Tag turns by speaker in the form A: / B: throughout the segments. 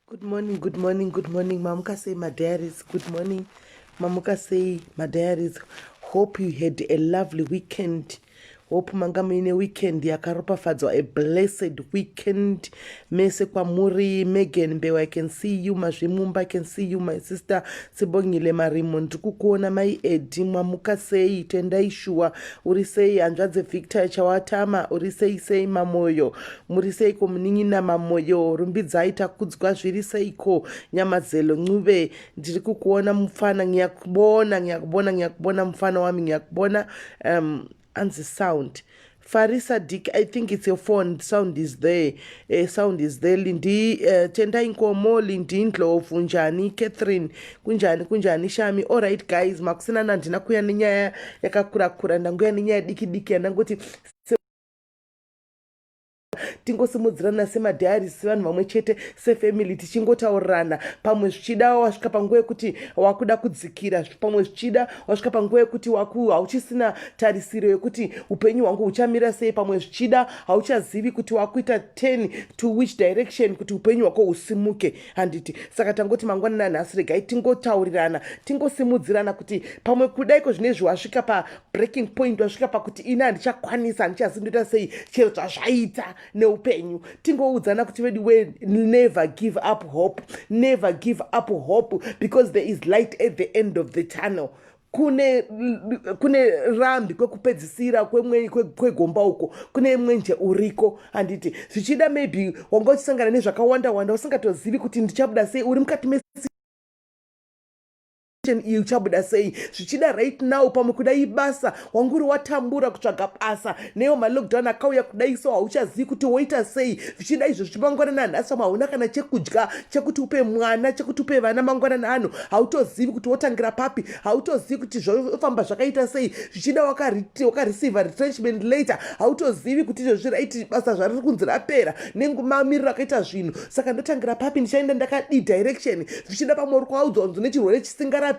A: Good morning, good morning, good morning. Mamuka sei, my diaries? Good morning. Mamuka sei, my diaries? Hope you had a lovely weekend. Hope manga muine weekend yakaropafadzwa, a blessed weekend. Mese kwamuri, Megan Mbewa, I can see you. Mazvimumba, I can see you, my sister. Sibongile Marimo, ndiri kukuona. Mai Edi, mwamuka sei? Tendai Shuwa, uri sei? Hanzvadzi Victor Chawatama, uri sei sei? Mamoyo, muri seiko? Munin'ina Mamoyo, Rumbidzai Takudzwa, zviri seiko? Nyamazelo Ncube, ndiri kukuona mufana. Ngiyakubona, ngiyakubona, ngiyakubona mufana wami, ngiyakubona. Anzi sound, Farisa Dick, I think it's your phone. Sound is there, sound is there. Lindi, Tendai Nkomo, Lindi Ndlovu, njani? Catherine, kunjani, kunjani? Shami. Alright guys, makusinana, handina kuya nenyaya yakakura kura, ndanguya nenyaya diki diki yandangoti tingosimudzirana semadiaries, sevanhu vamwe chete, sefamily, tichingotaurirana. Pamwe zvichida wasvika panguva yekuti wakuda kudzikira, pamwe zvichida wasvika panguva yekuti hauchisina tarisiro yekuti upenyu hwangu huchamira sei, pamwe zvichida hauchazivi kuti wakuita 10 to which direction kuti upenyu hwako husimuke, handiti? Saka tangoti mangwanani anhasi regai tingotaurirana, tingosimudzirana kuti pamwe kudaiko zvinezvi wasvika pabreaking point, wasvika pakuti ini handichakwanisa, handichazi ndoita sei, chero zvazvaita neupenyu. Tingoudzana kuti vedu we, never give up hope, never give up hope, because there is light at the end of the tunnel. Kune rambi kwekupedzisira kwegomba uko, kune mwenje uriko, handiti? Zvichida maybe wanga uchisangana nezvakawanda wanda, usingatozivi kuti ndichabuda sei, uri mukati iyi uchabuda sei. Zvichida right now pamwe kuda ibasa, wanguri watambura kutsvaga basa neyo malockdown akauya kudai, so hauchazivi kuti woita sei. Zvichida izvo zvichimangwanani anhasi pamwe hauna kana chekudya chekuti upe mwana, chekuti upe vana mangwanani ano. Hautozivi kuti wotangira papi, hautozivi kuti zvofamba zvakaita sei. Zvichida wakareceiva retrenchment later, hautozivi kuti izvozvi right basa zvariri kunzi rapera nemamiriro akaita zvinhu, saka ndotangira papi, ndichaenda ndakadii direction? Zvichida pamwe uri kwaudzwa kunzi nechirwere chisingarapike,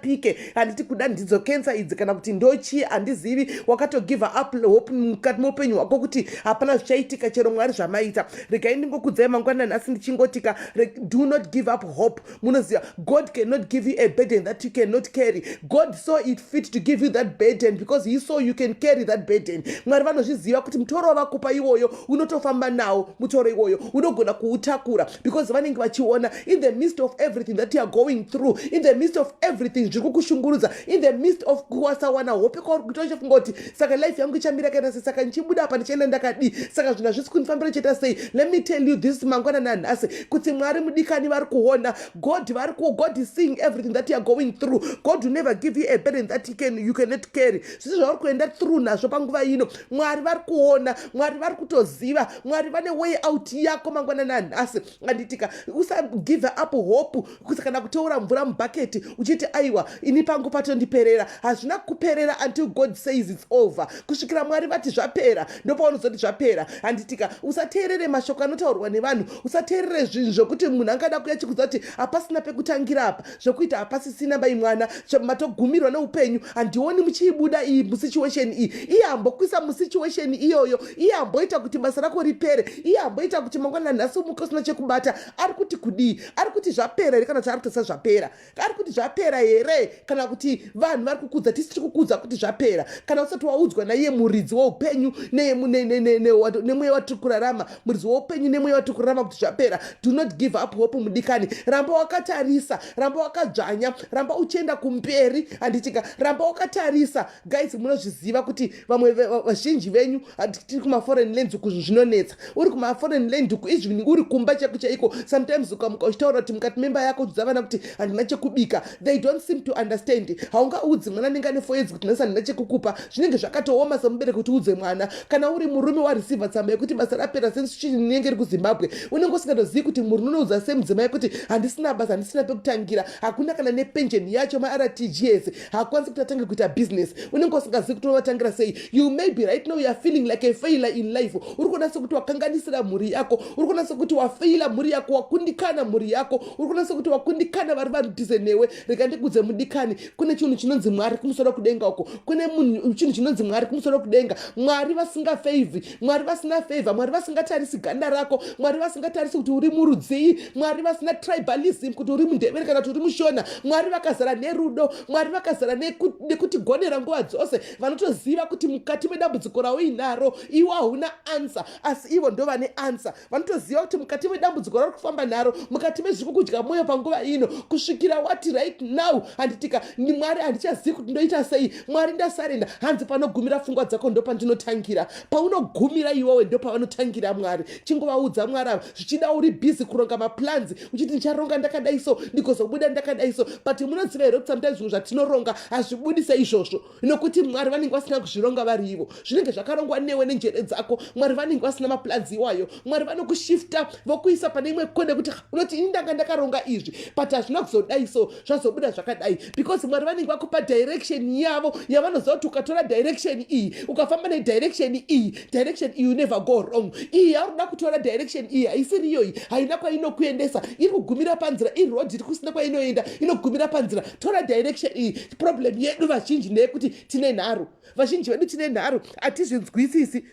A: handiti? Kuda ndidzo cancer idzi kana kuti ndochii, handizivi. Wakatogive up hope mukati meupenyu hwako kuti hapana zvichaitika chero Mwari zvamaita. Regai ndingokudzai mangwanani nhasi ndichingotika, do not give up hope. Munoziva, God cannot give you a burden that you cannot carry. God saw it fit to give you that burden because he saw you can carry that burden. Mwari vanozviziva kuti mutoro wavakupa iwoyo unotofamba nawo, mutoro iwoyo unogona kuutakura, because vanenge vachiona in the midst of everything that you are going through, in the midst of everything zviri kukushungurudza, in the midst of kuwasawana hope kwauri kuita, uchifunga kuti saka life yangu ichamira kaita sei, saka ndichibuda apa ndichaenda ndakadii, saka zvinhu hazvisi kundifambira, chiita sei? Let me tell you this mangwanani anhasi kuti Mwari mudikani vari kuona. God vari ku God is seeing everything that you are going through. God will never give you a burden that you cannot carry. Zvisi zvauri kuenda through nazvo panguva ino, Mwari vari kuona, Mwari vari kutoziva, Mwari vane way out yako mangwanani anhasi, anditika? Usagive up hope kuti kana kuteura mvura mubhaketi uchiti, "Aiwa, ini pangu patondiperera." Hazvina kuperera until God says it's over. Kusvikira Mwari vati zvapera, ndopaunozoti zvapera, handitika? Usateerere mashoko anotaurwa nevanhu, usateerere zvinhu zvokuti munhu angada kuya chikudza kuti hapasina pekutangira apa, zvokuita hapasisina, bai mwana, matogumirwa neupenyu, handioni muchiibuda iyi musituation iyi. Iye hambokuisa musituation iyoyo, iye hamboita kuti basa rako ripere, iye hamboita kuti mangwana nhasi umuke usina chekubata. Ari kuti kudii? Ari kuti zvapera here kana kuti ari kutosa zvapera? Ari kuti zvapera here kana kuti vanhu vari kukudza? Tisi tiri kukudza kuti zvapera. Kana usati waudzwa naiye muridzi weupenyu nemweya watiri kurarama, muridzi weupenyu nemweya watiri kurarama kuti zvapera, do not give up hope mudikani. Ramba wakatarisa, ramba wakadzvanya, ramba uchienda kumberi, handitika? Ramba wakatarisa. Guys, munozviziva kuti vamwe vazhinji venyu tiri kumaforeign lands uku, zvinonetsa. Uri kumaforeign land uku, izvini uri kumba chaiko chaiko, sometimes ukamuka uchitaura kuti mukati memba yako udza vana kuti handina chekubika, they don't seem to understand. Haungaudzi mwana anenge ane 4 years kuti nhasi handina chekukupa. Zvinenge zvakatooma semubereki kuti udze mwana. Kana uri murume wareceiva tsamba yekuti basa rapera, senenge ri kuZimbabwe, unenge usingatozivi kuti murume unoudza semudzimai kuti handisina basa, handisina pekutangira, hakuna kana nepension yacho, maRTGS, haakwanisi kuti atange kuita business. Unenge usingazivi kuti unovatangira sei. You may be right now you are feeling like a failure in life. Uri kuona sekuti wakanganisira mhuri yako, uri kuona sekuti wafeila mhuri yako, wakundikana mhuri yako, uri kuona sekuti wakundikana vari vanudhize newe. Rega ndikudze. Ndikuudze mudikani, kune chinhu chinonzi Mwari kumusoro kudenga uko. Kune munhu, chinhu chinonzi Mwari kumusoro kudenga. Mwari vasingafeivhi, Mwari vasina favor, Mwari vasingatarisi ganda rako, Mwari vasingatarisi kuti uri murudzii, Mwari vasina tribalism, kuti uri muNdebele kana kuti uri muShona. Mwari vakazara nerudo, Mwari vakazara nekutigonera nguva dzose. Vanotoziva kuti mukati medambudziko rauinaro iwo hauna answer, asi ivo ndo vane answer. Vanotoziva kuti mukati medambudziko rauri kufamba naro, mukati mezviri kukudya mwoyo panguva ino, kusvikira wati right now, handitika, Mwari, handichazivi kuti ndoita sei, Mwari, ndasarenda. Hanzi panogumira pfungwa dzako ndo pandinotangira. Paunogumira iwewe ndo pavanotangira Mwari. Chingovaudza Mwari ava. Zvichida uri busy kuronga maplans, uchiti ndicharonga ndakadai so, ndigozobuda ndakadai so, but munoziva here kuti sometimes zvinhu zvatinoronga hazvibudi seizvozvo, nokuti Mwari vanenge vasina kuzvironga vari ivo. Zvinenge zvakarongwa newe nenjere dzako. Mwari vanenge vasina maplans iwayo. Mwari vanokushifta, vokuisa pane imwe kone, kuti unoti ini ndanga ndakaronga izvi, but hazvina kuzodai so, zvazobuda zvakadai, because Mwari vanenge vakupa direction yavo yavanoziva kuti ukatora direction iyi, ukafamba nedirection iyi, direction iyi, you never go wrong. Iyi yauri kuda kutora, direction iyi haisiri iyoyi, haina kwainokuendesa, iri kugumira panzira, iroad iri kusina kwainoenda, inogumira panzira. Tora direction iyi. Problem yedu vazhinji ndeyekuti tine nharo. Vazhinji vedu tine nharo, hatizvinzwisisi.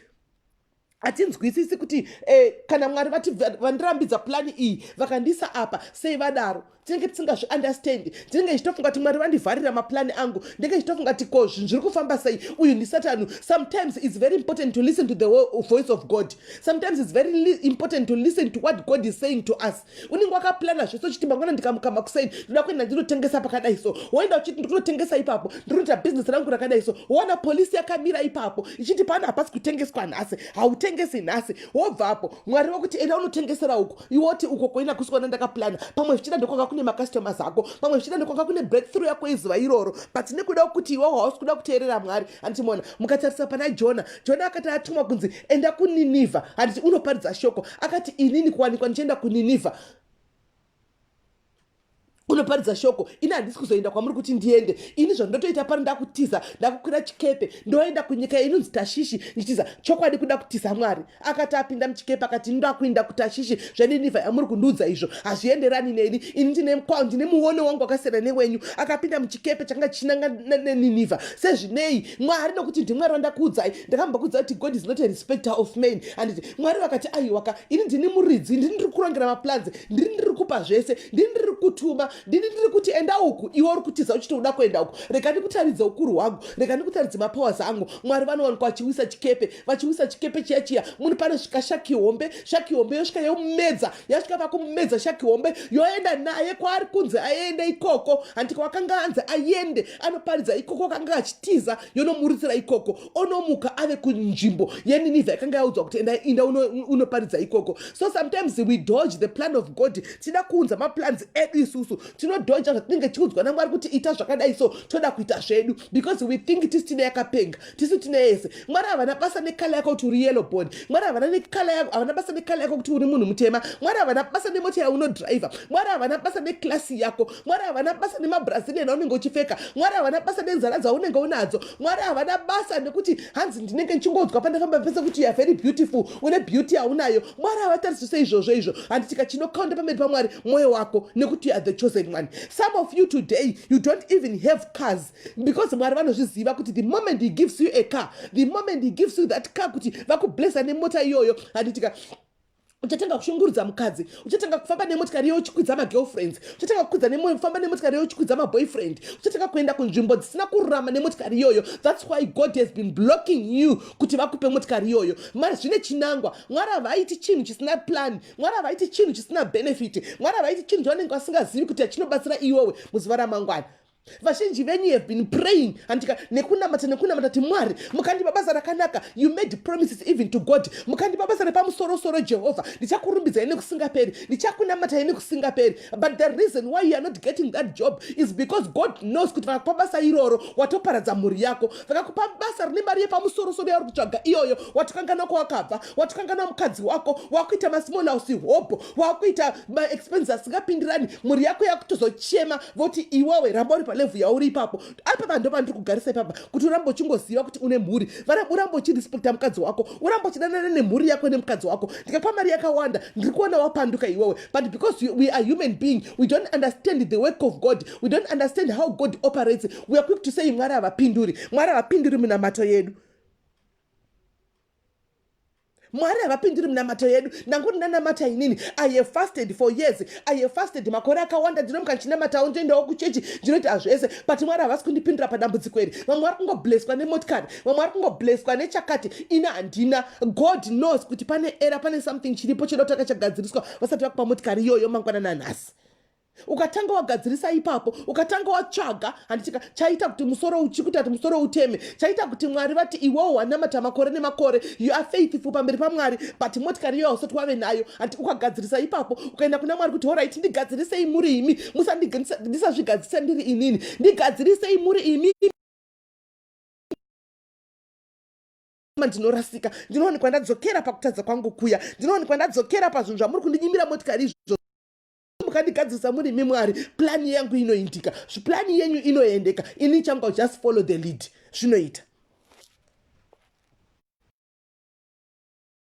A: Hatinzwisisi kuti kana Mwari vati vandirambidza plan iyi, vakandisa apa, sei vadaro? Tinenge tisingazviunderstandi. Tinenge tichitofunga kuti Mwari vandivharira maplani angu. Ndinenge tichitofunga kuti ko zvinhu zviri kufamba sei? Uyu ndisatani. Sometimes it's very important to listen to the voice of God. Sometimes it's very important to listen to what God is saying to us. Unenge wakaplana zvese, uchiti mangwana ndikamuka makuseni ndoda kuenda ndinotengesa pakadai so. Woenda uchiti ndinotengesa ipapo, ndinoita bhizinesi rangu rakadai so. Woona polisi yakamira ipapo ichiti pano hapasi kutengeswa nhasi, hautengesi nhasi. Wobvapo, Mwari wekuti enda unotengesera uko. Iwoti uko koina kusikuona ndakaplana. Pamwe zvichida ndokwanga kune macustomers ako, pamwe zvichida ndokwanga kune breakthrough yako izuva iroro, but nekuda kuti iwewo hausi kuda kuteerera Mwari, handitimona. Mukatarisa pana Jona, Jona akati atumwa kunzi enda kuNinivha, handiti, unoparidza shoko, akati inini kuwanikwa ndichienda kuNinivha unoparidza shoko, ini handisi kuzoenda kwamuri kuti ndiende. Ini zvandotoita pano, ndakutiza, ndakukwira chikepe, ndoenda kunyika inonzi Tashishi ndichitiza. Chokwadi, kuda kutiza Mwari. Akati apinda muchikepe akati ndakuenda kuTashishi, zveNinivha yamuri kundiudza izvo hazvienderani neni. Ini ndine muono wangu wakasiyana newenyu. Akapinda muchikepe chakanga chichinanga neNinivha. Sezvinei Mwari, nokuti ndiMwari wandakuudzai, ndakambokuudzai kuti God is not a respecter of men, handiti? Mwari vakati aiwaka, ini ndini muridzi, ndini ndiri kurongera maplans, ndini ndiri kupa zvese, ndini ndiri kutuma, ndini ndiri kuti enda uku. Iwe uri kutiza uchiti uda kuenda uku, rega ndikutaridze ukuru hwangu, rega ndikutaridze mapowers angu. Mwari vanowanikwa vachiwisa chikepe. Vachiwisa chikepe chiya chiya, munhu panosvika shark hombe. Shark hombe yosvika yomumedza. Yasvika pakumumedza, shark hombe yoenda naye kwaari kunzi aende ikoko, handika? Wakanga anzi aende anoparidza ikoko, akanga achitiza, yonomurutsira ikoko. Onomuka ave kunzvimbo yeNinivha yakanga yaudzwa kuti enda, inda unoparidza ikoko. So sometimes we dodge the plan of God. Tida kuunza maplans edu isusu. Tinododga zvatinenge tichiudzwa naMwari kuti ita zvakadai so, toda kuita zvedu, because we think tisi tine yakapenga, tisu tine yese. Mwari havana basa necolour yako kuti uri yellow bone. Mwari havana necolour yako, havana basa necolour yako kuti uri munhu mutema. Mwari havana basa nemota yaunodhiraivha. Mwari havana basa neclass yako. Mwari havana basa nemabrazilian aunenge uchipfeka. Mwari havana basa nenzara dzaunenge unadzo. Mwari havana basa nekuti hanzi ndinenge ndichingodzwa pandafamba pese kuti you are very beautiful, une beauty yaunayo. Mwari havatarisi seizvozvo izvo, handitika? Chinokaunda pamberi paMwari mwoyo wako, nekuti you are the chosen one. Some of you today, you don't even have cars, because Mwari vanozviziva kuti the moment he gives you a car, the moment he gives you that car, kuti vakublessa nemota iyoyo, handitika, uchatanga kushungurudza mukadzi, uchatanga kufamba nemotikari iyoyo uchikwidza magirlfriends, uchatanga kukwidza kufamba nemotikari iyoyo uchikwidza maboyfriend, uchatanga kuenda kunzvimbo dzisina kururama nemotikari iyoyo. That's why God has been blocking you kuti vakupe motikari iyoyo. Mwari zvine chinangwa. Mwari havaiti chinhu chisina plan. Mwari havaiti chinhu chisina benefit. Mwari havaiti chinhu chavanenge vasingazivi kuti hachinobatsira iwewe muzuva ramangwana. Vazhinji venyu have been praying, handika, nekunamata, nekunamata kuti Mwari, mukandipa basa rakanaka. You made promises even to God: mukandipa basa repamusorosoro, Jehovha, ndichakurumbidzai nekusingaperi, ndichakunamatai nekusingaperi. But the reason why you are not getting that job is because God knows kuti vakakupa basa iroro, watoparadza mhuri yako. Vakakupa basa rine mari yepamusorosoro yauri kutsvaga iyoyo, watokanganwa kwawakabva, watokanganwa mukadzi wako, wakuita masmall house hobho, wakuita maexpenses asingapindirani. Mhuri yako yakutozochema, voti iwewe ramba uri. palevel yauri ipapo. Apapa ndo pandiri kugarisa ipapa kuti urambe uchingoziva kuti une mhuri, urambe uchirespecta mukadzi wako, urambe uchidanana nemhuri yako nemukadzi wako. Ndikapa mari yakawanda, ndiri kuona wapanduka iwewe, but because we are human being, we don't understand the work of God, we don't understand how God operates. We are quick to say Mwari havapinduri, Mwari havapinduri munamato yedu, Mwari havapinduri munamato yedu. Ndangoti ndanamata inini. I have fasted for years, I have fasted makore akawanda. Ndinomuka ndichinamatawo, ndoendawo kuchechi, ndinoita zvese, but Mwari havasi kundipindura padambudziko iri. Vamwe vari kungobleswa nemotikari, vamwe vari kungobleswa nechakati, ini handina. God knows kuti pane error, pane something chiripo choda kutanga chagadziriswa vasati vakupa motikari iyoyo mangwanana anhasi. Ukatanga wagadzirisa ipapo, ukatanga watsvaga, handitika, chaita kuti musoro uchikuita kuti musoro uteme, chaita kuti Mwari vati iwewo wanamata makore nemakore, you are faithful pamberi paMwari, but motikari iyoyo hausati wave nayo. Handi ukagadzirisa ipapo, ukaenda kuna Mwari kuti, "Alright, ndigadzirisei muri imi, musandisazvigadzirisa ndiri inini, ndigadzirisei muri imi, ndinorasika, ndinowanikwa ndadzokera pakutadza kwangu kuya, ndinowanikwa ndadzokera pazvinhu zvamuri kundinyimira motikari izvo. Mukandigadzirisa muri imi Mwari, plani yangu inoindika, plani yenyu inoendeka. Ini changu, just follow the lead." Zvinoita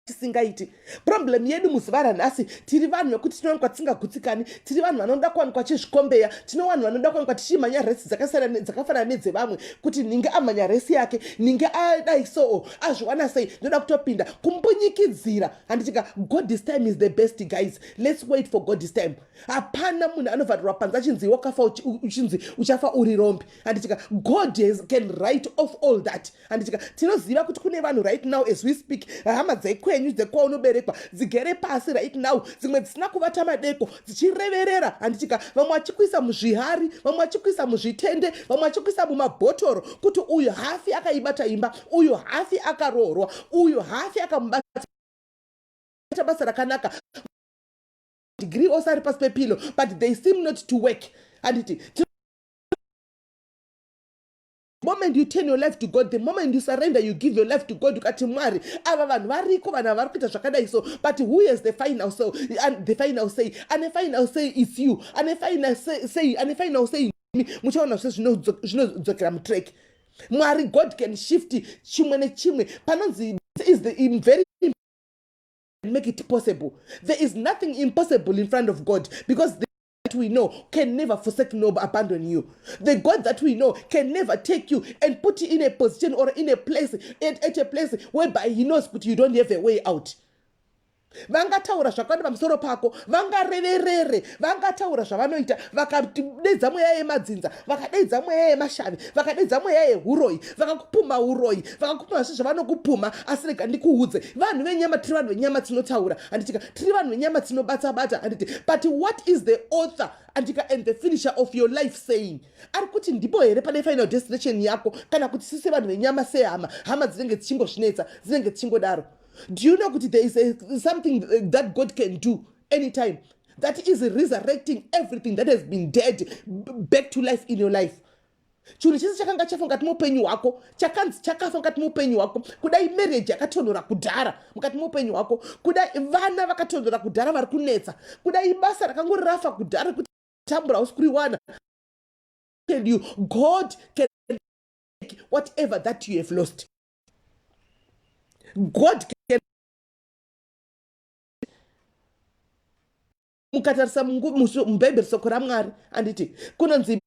A: tisingaiti. Problem yedu muzuva ranhasi, tiri vanhu vekuti tinowanikwa tisingagutsikani. Tiri vanhu vanoda kuwanikwa chizvikombeya. Tino vanhu vanoda kuwanikwa tichimhanya resi dzakafanana nedzevamwe, kuti nhinge amhanya resi yake, nhinge adai soo, azviwana sei, ndoda kutopinda kumbunyikidzira. Handitika, God's time is the best, guys. Let's wait for God's time. Hapana munhu anovharirwa panze achinzi wakafa, uchinzi uchafa uri rombe. Handitika, God can write off all that. Handitika, tinoziva kuti kune vanhu right now as we speak, hama dzekwenyu dzekwaunoberekwa dzigere pasi right now, dzimwe dzisina kuvata madeko, dzichireverera. Handitika, vamwe vachikuisa muzvihari, vamwe vachikuisa muzvitende, vamwe vachikuisa mumabhotoro, kuti uyu hafi akaibata imba, uyu hafi akaroorwa, uyu hafi akamubata basa rakanaka. Degree ose ari pasi pepilo, but they seem not to work. Handiti moment you turn your life to God, the moment you surrender, you give your life to God, ukati, "Mwari, ava vanhu variko, vanhu ava vari kuita zvakadai so, but who has the final say?" And the final say, ane final say is you. Ane final say, ane final say. Muchaona zvese zvinodzokera mutrack. Mwari, God can shift chimwe nechimwe. Panonzi is the very make it possible. There is nothing impossible in front of God, because the that we know can never forsake nor abandon you. The God that we know can never take you and put you in a position or in a place, at a place whereby he knows but you don't have a way out. Vangataura zvakawanda pamusoro pako, vangareverere, vangataura zvavanoita, vakadedza mweya yemadzinza, vakadedza mweya yemashavi, vakadedza mweya yehuroyi, vakakupuma uroyi, vakakupuma zve zvavanokupuma, asi rega ndikuudze, vanhu venyama, tiri vanhu venyama tinotaura. Handitika, tiri vanhu venyama tinobata-bata. Handiti, but what is the author andika and the finisher of your life saying? Ari kuti ndipo here pane final destination yako, kana kuti sise vanhu venyama, sehama, hama dzinenge dzichingozvinetsa, dzinenge dzichingodaro? Do you know kuti there is something that God can do anytime that is resurrecting everything that has been dead back to life in your life? Chinhu chese chakanga chafa mukati meupenyu hwako, chakanzi chakafa mukati meupenyu hwako, kudai marriage yakatonhora kudhara mukati meupenyu hwako, kudai vana vakatonhora kudhara vari kunetsa, kudai basa rakangori rafa kudhara kuti tambura usi kuriwana, tell you, God can take whatever that you have lost. God can. Mukatarisa muBhaibheri, soko raMwari, handiti kunonzi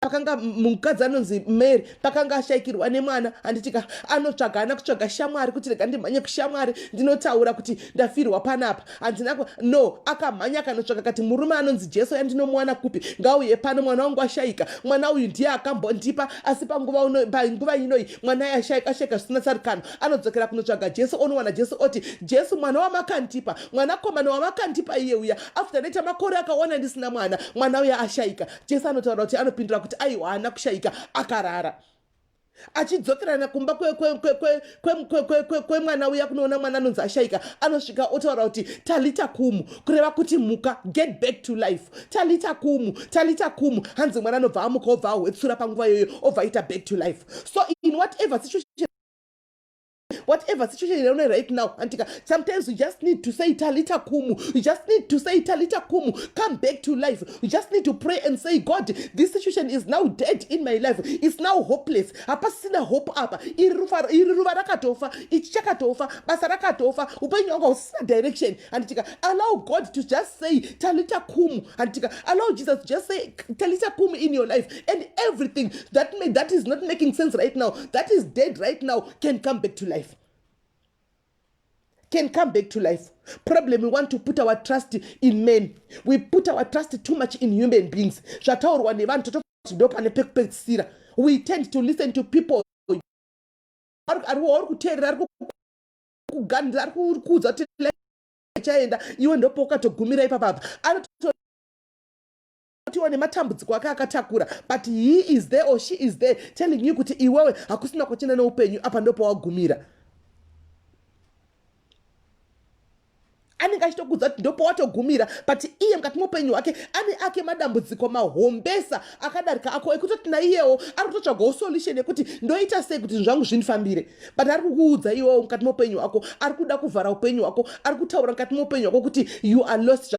A: pakanga mukadzi anonzi Mary pakanga ashayikirwa nemwana. Handitika, anotsvaga, ana kutsvaga shamwari kuti, "Rega ndimhanye kushamwari ndinotaura kuti ndafirwa panapa, handina." No, akamhanya akanotsvaga, kati, "Murume anonzi Jesu yandinomuwana kupi? Ngauye pano, mwana wangu ashayika. Mwana uyu ndiye akambondipa, asi panguva inoi mwana yashayika, ashayika zvisina tsarikano." Anodzokera kunotsvaga Jesu, onowana Jesu, oti, "Jesu, mwana wamakandipa, mwanakomana wamakandipa iye uya, after ndaita makore akaona ndisina mwana, mwana uya ashayika." Jesu anotaura kuti, anopindura kuti, "Aiwa, haana kushayika, akarara." Achidzokerana kumba kwemwana uya kunoona mwana anonzi ashayika, anosvika otaura kuti, "Talita kumu," kureva kuti muka, get back to life. Talita kumu, talita kumu. Hanzi mwana anobva amuka, obva ahwetsura panguva iyoyo, obva aita back to life. So in whatever situation Whatever situation yauna right now, antika, sometimes you just need to say talita kumu. You just need to say talita kumu, come back to life. You just need to pray and say, God, this situation is now dead in my life, it's now hopeless. Hapasina hope apa. Iri ruva rakatofa, ichi chakatofa, basa rakatofa, upenyu hwangu hausisina direction. Anditika, allow God to just say talita kumu. Anditika, allow Jesus to just say talita kumu in your life, and everything that, may, that is not making sense right now, that is dead right now, can come back to life, can come back to life. Problem, we want to put our trust in men. We put our trust too much in human beings. Zvataurwa nevanhu tototi ndo pane pekupedzisira. We tend to listen to people. Ari wauri kuteerera ari kuganira, ari kuudza kuti chaenda, iwe ndopaukatogumira ipapapa. Anotiwa nematambudziko ake akatakura, but he is there or she is there telling you kuti iwewe hakusina kwachina neupenyu apa, ndopawagumira. Anenge achitokudza kuti ndopawatogumira, but iye mukati meupenyu hwake ane ake madambudziko mahombesa akadarika ako, ekutoti naiyewo ari kutotsvagawo solution yekuti ndoita sei kuti zvinhu zvangu zvindifambire. But ari kukuudza iwewo mukati meupenyu hwako, ari kuda kuvhara upenyu hwako, ari kutaura mukati meupenyu hwako kuti you are lost,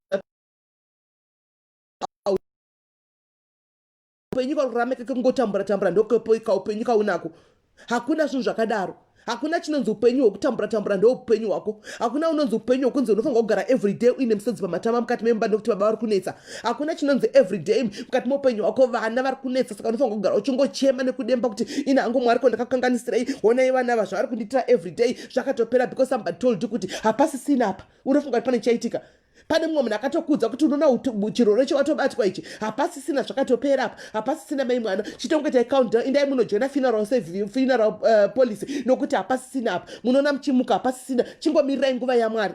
A: upenyu kakurameka kekungotambura tambura ndokaupenyu kaunako. Hakuna zvinhu zvakadaro. Hakuna chinonzi upenyu hwekutambura tambura ndoupenyu hwako. Hakuna unonzi upenyu hwekunzi unofanirwa kugara everyday uine misodzi pamatama mukati memba nekuti baba vari kunetsa. Hakuna chinonzi everyday mukati meupenyu hwako vana vari kunetsa, saka unofanirwa kugara uchingochema nekudemba kuti ina hangu Mwari ko ndakakanganisirei, honai vana ava zvavari kundiitira everyday. Zvakatopera because somebody told you kuti hapasisina apa. Unofunga kuti pane chaitika? Pane mumwe munhu akatokuudza kuti unoona chirwere chewatobatwa ichi, hapasisina, zvakatopera apa, hapasisina. Mai mwana, chitongoitai countdown, indai munojoina funeral service, funeral policy, nokuti hapasisina apa. Munoona muchimuka, hapasisina. Chingomirirai nguva yaMwari.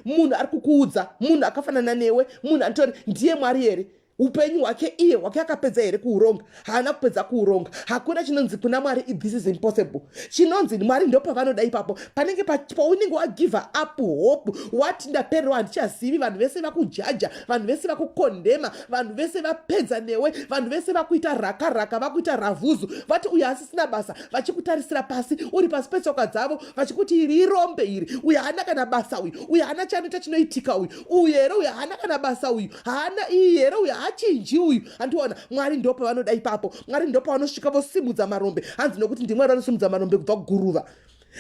A: Munhu ari kukuudza, munhu akafanana newe, munhu anotori ndiye Mwari here? Upenyu hwake iye hwake akapedza here kuuronga? Haana kupedza kuuronga. Hakuna chinonzi kuna Mwari this is impossible. Chinonzi Mwari ndopavanoda ipapo panenge paunenge wagive up hope, wati ndapererwa, handichazivi, vanhu vese vakujaja, vanhu vese vakukondema, vanhu vese vapedza newe, vanhu vese vakuita raka raka, vakuita ravhuzu, vati uyo asisina basa, vachikutarisira pasi uri pasi petsoka dzavo, vachikuti iri irombe iri, uyo haana kana basa uyu, uyo haana chanoita chinoitika uyu, uyu here uyu haana kana basa uyu, haana iyi here uyu, haachinji uyu. Handiona Mwari ndopavanoda ipapo. Mwari ndopavanosvika vosimudza marombe. Hanzi nokuti ndiMwari vanosimudza marombe kubva kuguruva.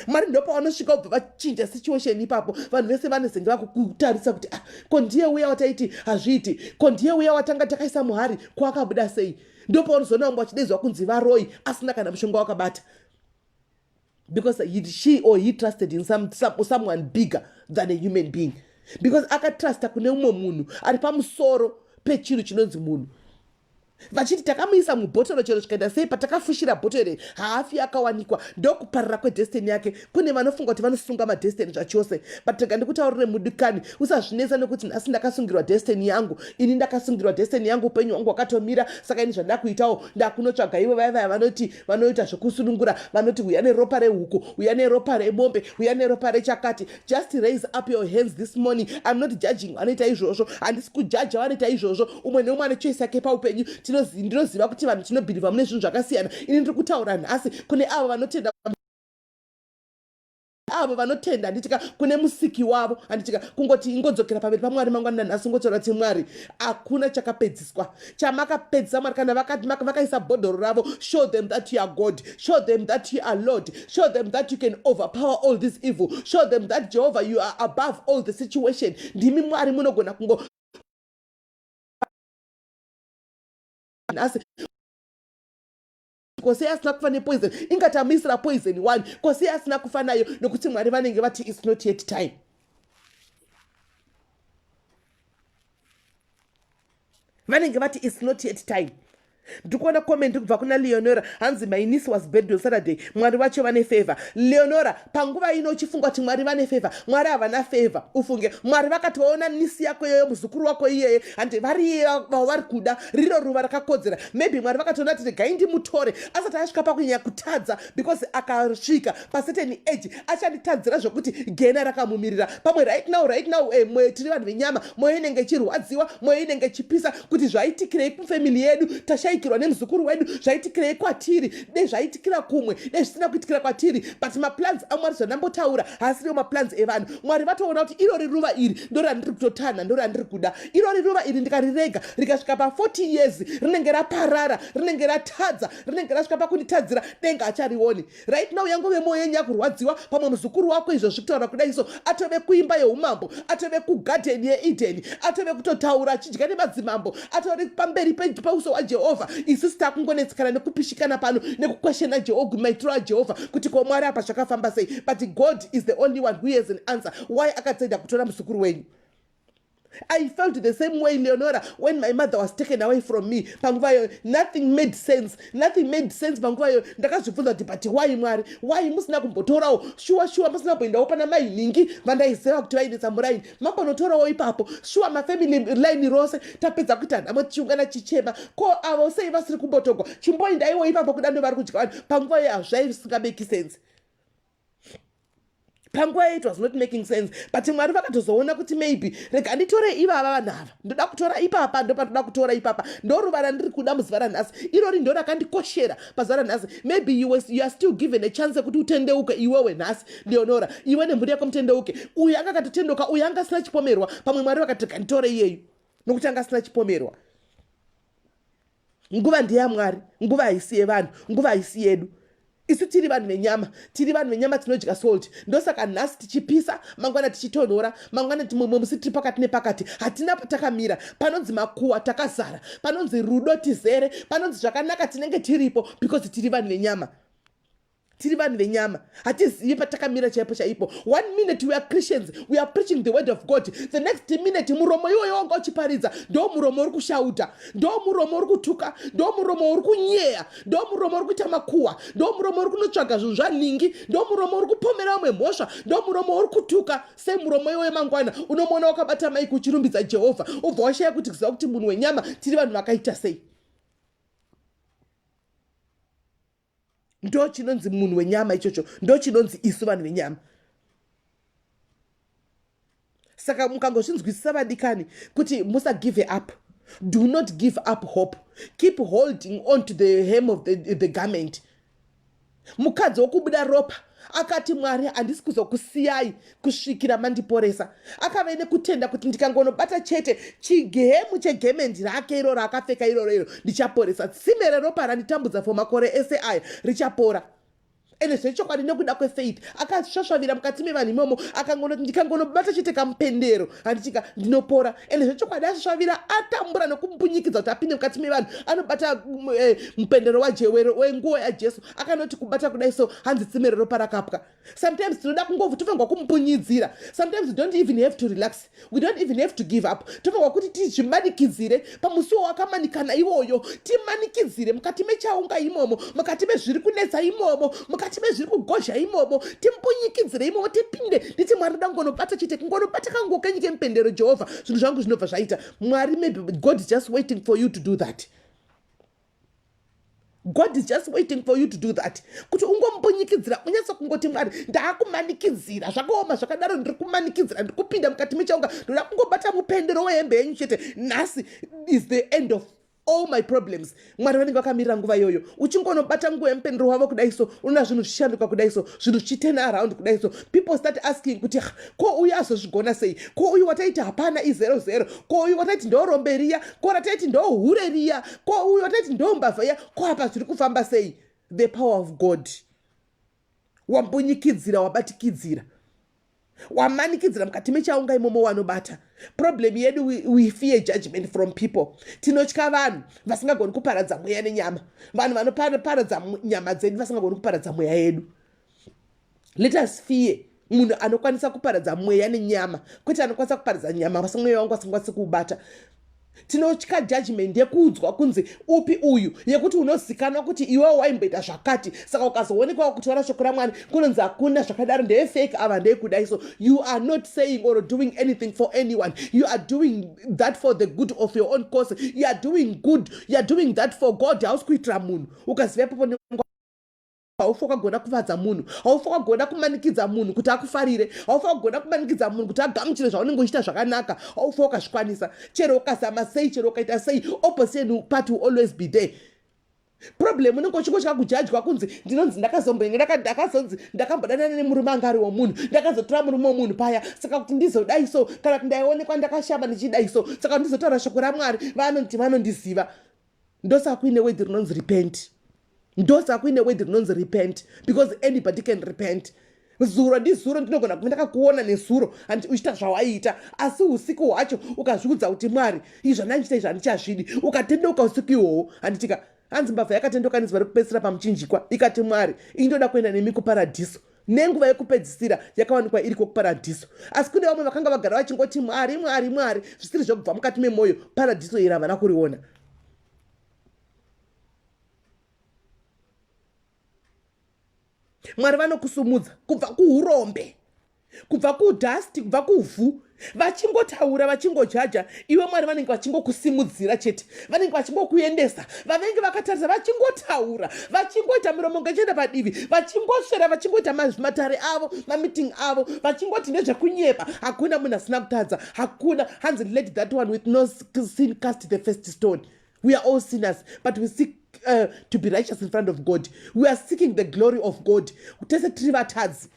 A: Mwari ndopavanosvika kubva vachinja situation ipapo. Vanhu vese vanezenge vakukutarisa kuti ah, ko ndiye uya wataiti hazviiti? Ko ndiye uya watanga takaisa muhari? Ko akabuda sei? Ndopaunozoona vamwe vachidezwa kunzi varoi, asina kana mushonga wakabata, because he, she or he trusted in someone bigger than a human being, because akatrusta kune umwe munhu ari pamusoro pechinhu chinonzi munhu. Vachiti takamuisa mubhotoro, chero zvikaita sei, patakafushira bhotoro iri haafi akawanikwa. Ndokuparira kwedestiny yake. Kune vanofunga kuti vanosunga madestiny zvachose, but rega ndikutaurire mudikani, usazvinetsa nekuti nhasi ndakasungirwa destiny yangu. Ini ndakasungirwa destiny yangu, upenyu hwangu hwakatomira, saka ini zvandakuitawo ndakunotsvaga ivo vaya vaya vanoti vanoita zvekusunungura, vanoti uya neropa rehuku, uya neropa remombe, uya neropa rechakati. Just raise up your hands this morning. I'm not judging vanoita izvozvo, handisi kujaja vanoita izvozvo. Umwe neumwe ane choice yake paupenyu. Ndinoziva kuti vanhu tinobhilivha mune zvinhu zvakasiyana. Ini ndiri kutaura nhasi kune avo vanotenda, avo vanotenda, handitika, kune Musiki wavo, handitika. Kungoti ingodzokera pamberi paMwari mangwanina nhasi, ungotaura kuti Mwari, hakuna chakapedziswa chamakapedzisa. Mwari, kana vakaisa bhodhoro ravo, show them that you are God, show them that you are Lord, show them that you can overpower all this evil, show them that Jehovah, you are above all the situation. Ndimi Mwari munogona kungo nhasi. Kosei asina kufa nepoison? Ingati amuisira poison one, kosei asina kufa nayo? Nokuti Mwari vanenge vati it's not yet time. Vanenge vati it's not yet time. Ndikuona comment kubva kuna Leonora, hanzi my niece was bed on Saturday. Mwari vacho vane favor. Leonora, panguva ino uchifunga kuti Mwari vane favor, Mwari havana favor. Ufunge Mwari vakati vaona nisi yako iyoyo, muzukuru wako iyeye, handi vari vari kuda riro ruva rakakodzera. Maybe Mwari vakatoona kuti regai ndimutore asati asvika pakunyanya kutadza, because akasvika pacertain age achanditadzira zvokuti gena rakamumirira. Pamwe right now, right now, mwoyo, tiri vanhu venyama, mwoyo inenge ichirwadziwa, mwoyo inenge ichipisa kuti zvaitikirei kufamily yedu. Tashayiwa Tashayikirwa nemuzukuru wedu, zvaitikirei kwatiri? Dei zvaitikira kumwe, dei zvisina kuitikira kwatiri. But maplans aMwari, zvandambotaura, haasiriwo maplans evanhu. Mwari vatoona kuti irori ruva iri ndo randiri kutotanha, ndo randiri kuda. Irori ruva iri ndikarirega rikasvika pa40 years, rinenge raparara, rinenge ratadza, rinenge rasvika pakunditadzira, denga acharioni. Right now yangove mwoyo yenyu yakurwadziwa. Pamwe muzukuru wako izvo kutaura kudai so atove kuimba yeumambo, atove kugadheni yeEdeni, atove kutotaura achidya nemadzimambo, atori pamberi peuso hwaJehovha. Isusu takungonetsekana nekupishikana pano, nekukweshena Jehovha, maitiro aJehovha, kuti ko Mwari, apa zvakafamba sei? But God is the only one who has an answer why akatsenda kutora muzukuru wenyu. I felt the same way, Leonora, when my mother was taken away from me. Panguva iyoyo, nothing made sense. Nothing made sense panguva iyoyo. Ndakazvibvunza kuti, but why, Mwari? Why musina kumbotorawo? Shuwa shuwa musina kumboendawo pana mai nhingi vandaiziva kuti vainetsa muraini? Mambonotorawo ipapo. Shuwa mafamily line rose tapedza kuita nhamo tichiungana chichema. Ko avo sei vasiri kumbotogwa? Chimboendaiwo ipapo kudando vari kudya vanhu. Panguva iyoyo hazvaisingameki sense. Panguva it was not making sense, but Mwari vakatozoona kuti maybe rega nditore ivava vanhu ava, ndoda kutora ipapa, ndopandoda kutora ipapa, ndoruva randiri kuda muzuva ranhasi, irori ndo rakandikoshera pazuva ranhasi. Maybe you are still given a chance yekuti utendeuke iwewe nhasi, Leonora, iwe nemhuri yako mutendeuke. Uyu anga akatotendeuka, uyu anga asina chipomerwa. Pamwe Mwari vakati rega nditore iyeyu nokuti anga asina chipomerwa. Nguva ndeyamwari, nguva haisi yevanhu, nguva haisi yedu. Isu tiri vanhu venyama, tiri vanhu venyama, tinodya salt. Ndosaka nhasi tichipisa, mangwana tichitonhora, mangwana mumwe musi tiri pakati nepakati, hatina patakamira. Panonzi makuwa takazara, panonzi rudo tizere, panonzi zvakanaka tinenge tiripo, because tiri vanhu venyama, tiri vanhu venyama, hatizivi patakamira chaipo chaipo. One minute we are Christians, we are preaching the word of God, the next minute muromo iwoyo wanga uchiparidza ndo muromo uri kushauta, ndo muromo uri kutuka, ndo muromo uri kunyeya, ndo muromo uri kuita makuhwa, ndo muromo uri kunotsvaga zvinhu zvanhingi, ndo muromo uri kupomera vamwe mhosva, ndo muromo uri kutuka. Semuromo iwoyo mangwana unomuona wakabata maiki uchirumbidza Jehovha, ubva washaya kuti kuziva kuti munhu wenyama tiri vanhu vakaita sei. Ndo chinonzi munhu wenyama ichocho, ndo chinonzi isu vanhu venyama. Saka mukangozvinzwisisa, vadikani, kuti musagive up. Do not give up hope. Keep holding on to the hem of the garment. Mukadzi wokubuda ropa akati, "Mwari, handisi kuzokusiyai kusvikira mandiporesa." Akave nekutenda kuti ndikangonobata chete chihemu chegemendi rake iroro akapfeka iroro iro, ndichaporesa. Tsime reropa randitambudza for makore ese aya richapora. Ende zvechokwadi, nekuda kwefaith akasvasvavira mukati mevanhu imomo, akangonoti, "Ndikangonobata chete kamupendero handichika, ndinopora." Ende zvechokwadi asvasvavira, atambura nekumbunyikidza kuti apinde mukati mevanhu, anobata mupendero wenguo yaJesu. Akanoti kubata kudai so, hanzi tsime reropa rakapwa. Sometimes tinoda kungovhu, tofanirwa kumpunyidzira. Sometimes we don't even have to relax, we don't even have to give up. Tofanirwa kuti tizvimanikidzire pamusuwo wakamanikana iwoyo, timanikidzire mukati mechaunga imomo, mukati mezviri kunetsa imomo, mukati mezviri kugozha imomo, timbunyikidzire imomo, tipinde. Nditi, "Mwari, ndoda kungonobata chete, kungonobata kanguo kenyu kemupendero, Jehovha, zvinhu zvangu zvinobva zvaita." Mwari, maybe God is just waiting for you to do that. God is just waiting for you to do that, kuti ungombunyikidzira, unyatso kungoti, "Mwari, ndaakumanikidzira, zvakaoma zvakadaro, ndiri kumanikidzira, ndiri kupinda mukati mechaunga, ndoda kungobata mupendero wehembe yenyu chete. Nhasi is the end of all my problems." Mwari vanenge vakamirira nguva iyoyo. Uchingonobata nguva yemupendero wavo kudai so, unoona zvinhu zvichishanduka kudai so, zvinhu zvichiturn around kudai so. People start asking kuti, "Ko uyu azozvigona sei? Ko uyu wataiti hapana, izero zero? Ko uyu wataiti ndorombe riya? Ko rataiti ndohure riya? Ko uyu wataiti ndombavha iya? Ko apa zviri kufamba sei?" The power of God. Wambunyikidzira, wabatikidzira, wamanikidzira mukati mechaunga imomo, wanobata. Problem yedu, we fear judgment from people. Tinotya vanhu vasingagoni kuparadza mweya nenyama, vanhu vanoparadza nyama dzedu, vasingagoni kuparadza mweya yedu. Let us fear munhu anokwanisa kuparadza mweya nenyama, kwete anokwanisa kuparadza nyama asi mweya wangu asingakwanisi kuubata. Tinotya judgment yekuudzwa kunzi upi uyu, yekuti unozikanwa kuti iwewo waimboita zvakati. Saka ukazoonekwawo kutora shoko raMwari, kunonzi hakuna zvakadaro, ndeyefake ava, ndeyekudai. So you are not saying or doing anything for anyone. You are doing that for the good of your own cause. You are doing good, you are doing that for God. Hausi kuitira munhu. Ukaziva ipopo. Haufi wakagona kufadza munhu, haufi wakagona kumanikidza munhu kuti akufarire, haufi wakagona kumanikidza munhu kuti agamuchire zvaunenge uchiita zvakanaka. Haufi wakazvikwanisa. Chero ukazama sei, chero ukaita sei, opposition party will always be there. Problem unenge uchingotya kujajwa kunzi ndinonzi ndakazomboenge ndakazonzi ndakambodanana nemurume anga ari womunhu, ndakazotora murume womunhu paya, saka kuti ndizodai so, kana kuti ndaionekwa ndakashama ndichidai so, saka kuti ndizotaura shoko raMwari, vanoti vanondiziva. Ndosaka kuine word rinonzi repent. Ndosaka kuine word rinonzi repent, because anybody can repent. Zuro ndizuro, ndinogona kuve ndakakuona nezuro handi uchiita zvawaiita, asi usiku hwacho ukazviudza kuti Mwari, izvi zvandandichita izvi handichazvidi, ukatendeuka usiku ihwohwo, handitika? Hanzi mbavha yakatendeuka nezuva rekupedzisira pamuchinjikwa, ikati, "Mwari, indoda kuenda nemi kuparadhiso." Nenguva yekupedzisira yakawanikwa iriko kuparadhiso. Asi kune vamwe vakanga vagara vachingoti Mwari, Mwari, Mwari, zvisiri zvekubva mukati memwoyo, paradhiso iri havana kuriona. Mwari vanokusumudza kubva kuurombe, kubva kudhasti, kubva kuvhu. Vachingotaura, vachingojaja iwe, Mwari vanenge vachingokusimudzira chete, vanenge vachingokuendesa. Vanenge vakatarisa, vachingotaura, vachingoita miromo ngechienda padivi, vachingosvera, vachingoita matare avo, mameeting avo, vachingoti ndezvekunyepa. Hakuna munhu asina kutadza, hakuna. Hanzi, "Let that one with no sin cast the first stone." We are all sinners, but we seek to be righteous in front of God. We are seeking the glory of God. Tese tiri vatadzi,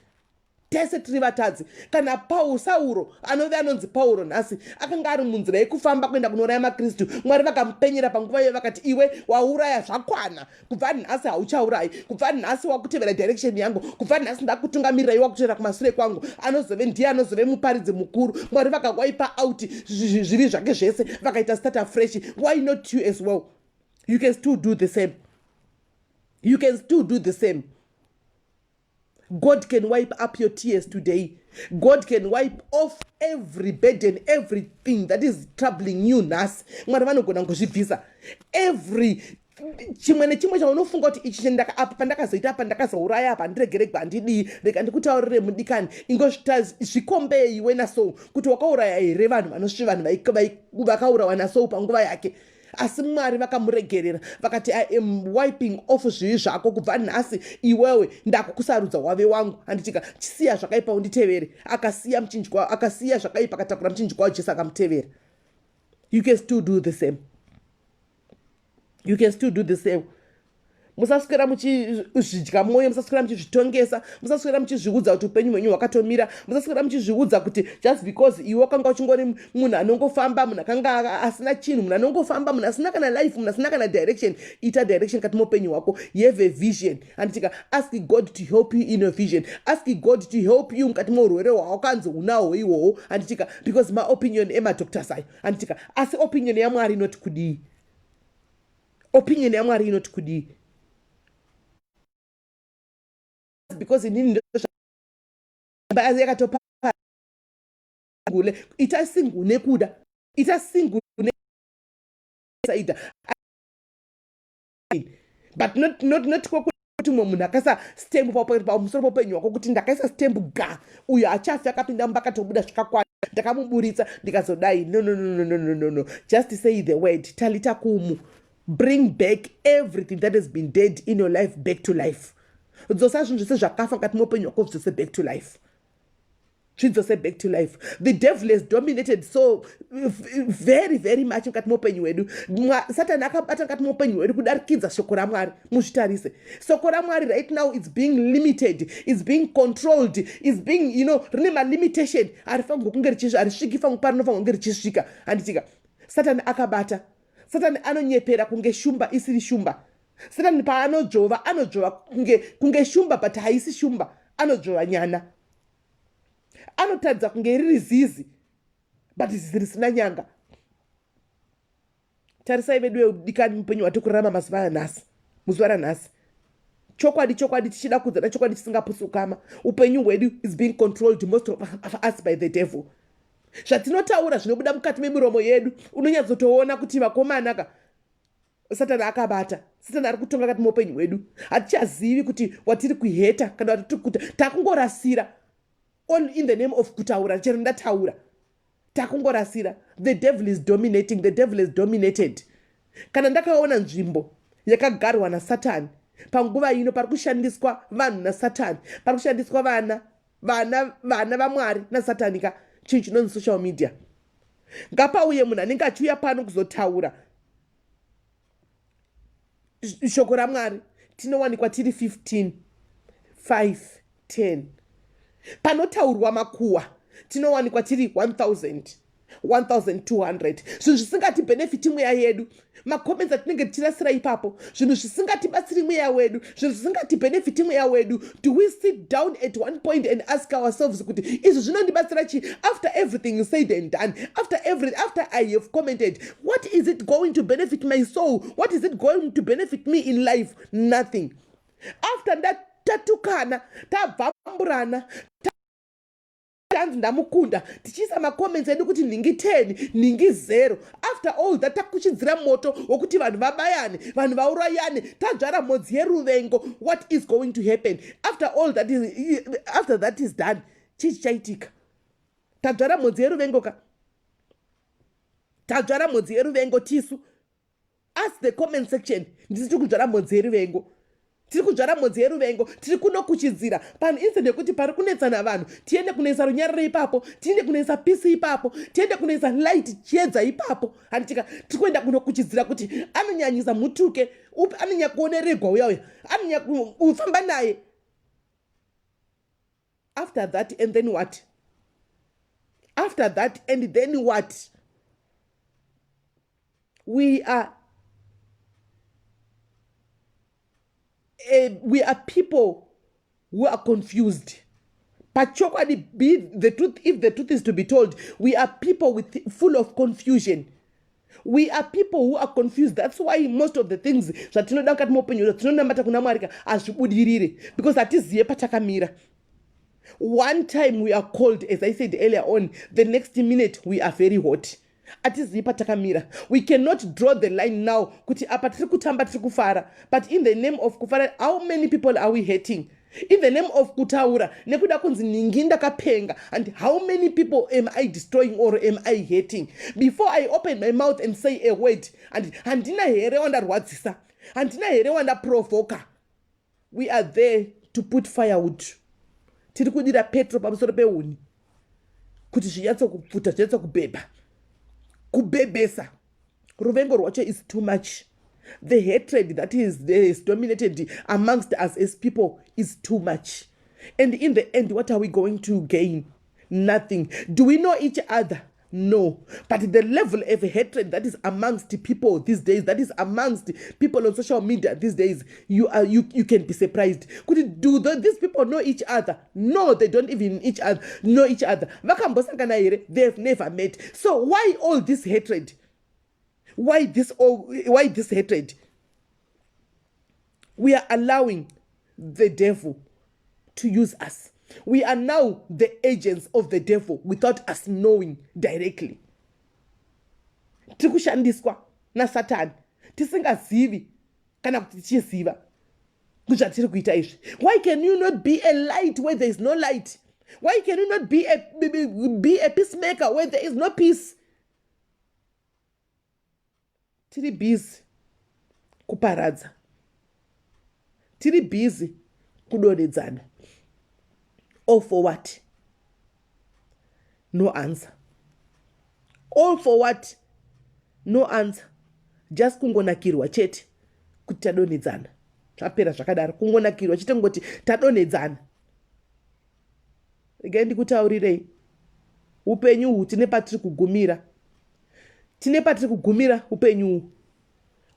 A: tese tiri vatadzi. Kana Paul, Sauro anove anonzi Pauro nhasi, akanga ari munzira yekufamba kuenda kunouraya maKristu, Mwari vakamupenyera panguva iyoyo, vakati, "Iwe wauraya zvakwana. Kubva nhasi hauchaurayi. Kubva nhasi wakutevera direction yangu. Kubva nhasi ndakutungamirira, iwe wakutevera kumasure kwangu." Anozove ndiye anozove muparidzi mukuru. Mwari vakawipa out zvivi zvake zvese, vakaita start afresh. Why not you as well? You can still do the same. You can still do the same. God can wipe up your tears today. God can wipe off every burden, everything that is troubling you nhasi. Mwari vanogona kuzvibvisa every chimwe nechimwe chaunofunga kuti ichi apa pandakazoita, apa ndakazouraya, apa handiregeregwa, handidii. Rega ndikutaurire, mudikani, ingozvikombei iwe naSoul kuti wakauraya here vanhu vanosvi vanhu vakaurawa naSoul panguva yake, asi Mwari vakamuregerera, vakati, "I am wiping off zvivi zvako. Kubva nhasi iwewe ndakukusarudza, wave wangu." Handitika? "Chisiya zvakaipa unditevere." Akasiya muchinjikwa, akasiya zvakaipa, akatakura muchinjikwa waJesu, akamutevera. You can still do the same. You can still do the same. Musaswera muchizvidya mwoyo, musaswera muchizvitongesa, musaswera muchizviudza kuti upenyu hwenyu hwakatomira, musaswera muchizviudza kuti just because iwe wakanga uchingori munhu anongofamba, munhu akanga asina chinhu, munhu anongofamba, munhu asina kana life, munhu asina kana direction. Ita direction kati muupenyu hwako. Have a vision, handitika? Ask God to help you in your vision. Ask God to help you mukati meurwere hwawakanzi unahwo ihwohwo, handitika? Because maopinion emadoctors ayo, handitika? Asi opinion yaMwari inoti kudii? Opinion yaMwari inoti kudii? Because inini yakatopa ita single nekuda, ita single nesaida, but not kwekuti mumwe munhu akaisa stamp pamusoro poupenyu hwako kuti ndakaisa stamp ga, uyo achafi akapinda mumba, akatobuda zvikakwana, ndakamuburitsa, ndikazodai. No, no, no, no, no, no, no. Just say the word, "Talita kum." Bring back everything that has been dead in your life back to life. Dzosa zvinhu zvese zvakafa mukati meupenyu hwako, zvidzose back to life, zvidzose back to life. The devil has dominated so very, very much mukati meupenyu hwedu. Satani akabata mukati meupenyu hwedu kudarikidza shoko raMwari. Muzvitarise, shoko raMwari right now, it's being limited, it's being controlled, it's being rine malimitation. Harifanirwa kunge harisviki fangu parinofanirwa kunge richisvika, handitika? Satani akabata. Satani anonyepera kunge shumba isiri shumba. Satani paanodzvova, anodzvova kunge shumba, but haisi shumba. Anodzvova nyana, anotaridza kunge riri zizi, but zizi risina nyanga. Tarisai vedu vedikani, mupenyu hwati kurarama mazuva anhasi, muzuva ranhasi, chokwadi, chokwadi, tichida kudzana chokwadi chisingapusukama, upenyu hwedu is being controlled, most of us, by the devil. Zvatinotaura, zvinobuda mukati memiromo yedu, unonyatsotoona kuti vakomana ka, Satani akabata. Satani ari kutonga kati muupenyu hwedu. Hatichazivi kuti watiri kuheta kana watiri kuta. Takungorasira all in the name of kutaura. Chero ndataura, takungorasira. The devil is dominating. The devil is dominated. Kana ndakaona nzvimbo yakagarwa naSatani. Panguva ino pari kushandiswa vanhu nasatani, pari kushandiswa vana vana vana vaMwari nasatani ka, chinhu chinonzi social media. Ngapauye munhu anenge achiuya pano kuzotaura shoko raMwari, tinowanikwa tiri 15, 5, 10. Panotaurwa makuhwa tinowanikwa tiri 1000, 1200. Zvinhu zvisingatibhenefiti mweya yedu, macomments atinenge tichirasira ipapo, zvinhu zvisingatibatsiri mweya wedu, zvinhu zvisingatibhenefiti mweya wedu. Do we sit down at one point and ask ourselves kuti izvi zvinondibatsira chii? After everything is said and done, after I have commented, what is it going to benefit my soul? What is it going to benefit me in life? Nothing. After tatukana, tabvamburana, tanzi ndamukunda, tichiisa macomments edu kuti nhingi 10, nhingi 0, after all that, takuchidzira moto wokuti vanhu vabayane, vanhu vaurayane, tadzvara mhodzi yeruvengo, what is going to happen after that is done? Chii chichaitika? Tadzvara mhodzi yeruvengo ka, tadzvara mhodzi yeruvengo tisu. Ask the comment section. Ndisi tiri kudzvara mhodzi yeruvengo, tiri kudzvara mhodzi yeruvengo, tiri kunokuchidzira panhu. Instead yekuti pari kunetsana vanhu tiende kunoisa runyararo ipapo, tiende kunoisa peace ipapo, tiende kunoisa light, chiedza ipapo, handitika tiri kuenda kunokuchidzira kuti anonyanyisa mutuke upi, anonyanya kuoneregwa uya, uya anonyanya kufamba naye. After that, and then what? After that, and then what? We are people who are confused. Pachokwadi, be the truth, if the truth is to be told, we are people with full of confusion. We are people who are confused. That's why most of the things zvatinoda mukati meupenyu, zvatinonamata kuna Mwari ka, hazvibudirire, because hatizive patakamira. One time we are called, as I said earlier on, the next minute we are very hot. Hatizivi patakamira. We cannot draw the line now kuti apa tiri kutamba, tiri kufara. But in the name of kufara, how many people are we hating? In the name of kutaura nekuda kunzi nhingi ndakapenga, and how many people am I destroying or am I hating? Before I open my mouth and say a word, and handina here wandarwadzisa? Handina here wandaprovoka? We are there to put firewood. Tiri kudira petro pamusoro pehuni kuti zvinyatsokupfuta, zvinyatsokubhebha, kubhebhesa. Ruvengo rwacho is too much. The hatred that is dominated amongst us as people is too much. And in the end, what are we going to gain? Nothing. Do we know each other? No. But the level of hatred that is amongst people these days, that is amongst people on social media these days, you can be surprised kuti do these people know each other? No, they don't even each other know each other. Vakambosangana here? They have never met. So why all this hatred? Why this hatred? We are allowing the devil to use us. We are now the agents of the devil without us knowing directly. Tiri kushandiswa nasatani tisingazivi kana kuti tichiziva zvatiri kuita izvi. Why can you not be a light where there is no light? Why can you not be a peacemaker where there is no peace? Tiri busy kuparadza, tiri busy kudonhedzana. All for what? No answer. All for what? No answer. Just kungonakirwa chete kuti tadonhedzana, zvapera zvakadaro. Kungonakirwa chete kungoti tadonhedzana. Regai ndikutaurirei, upenyu uhu tine patiri kugumira, tine patiri kugumira upenyu uhu.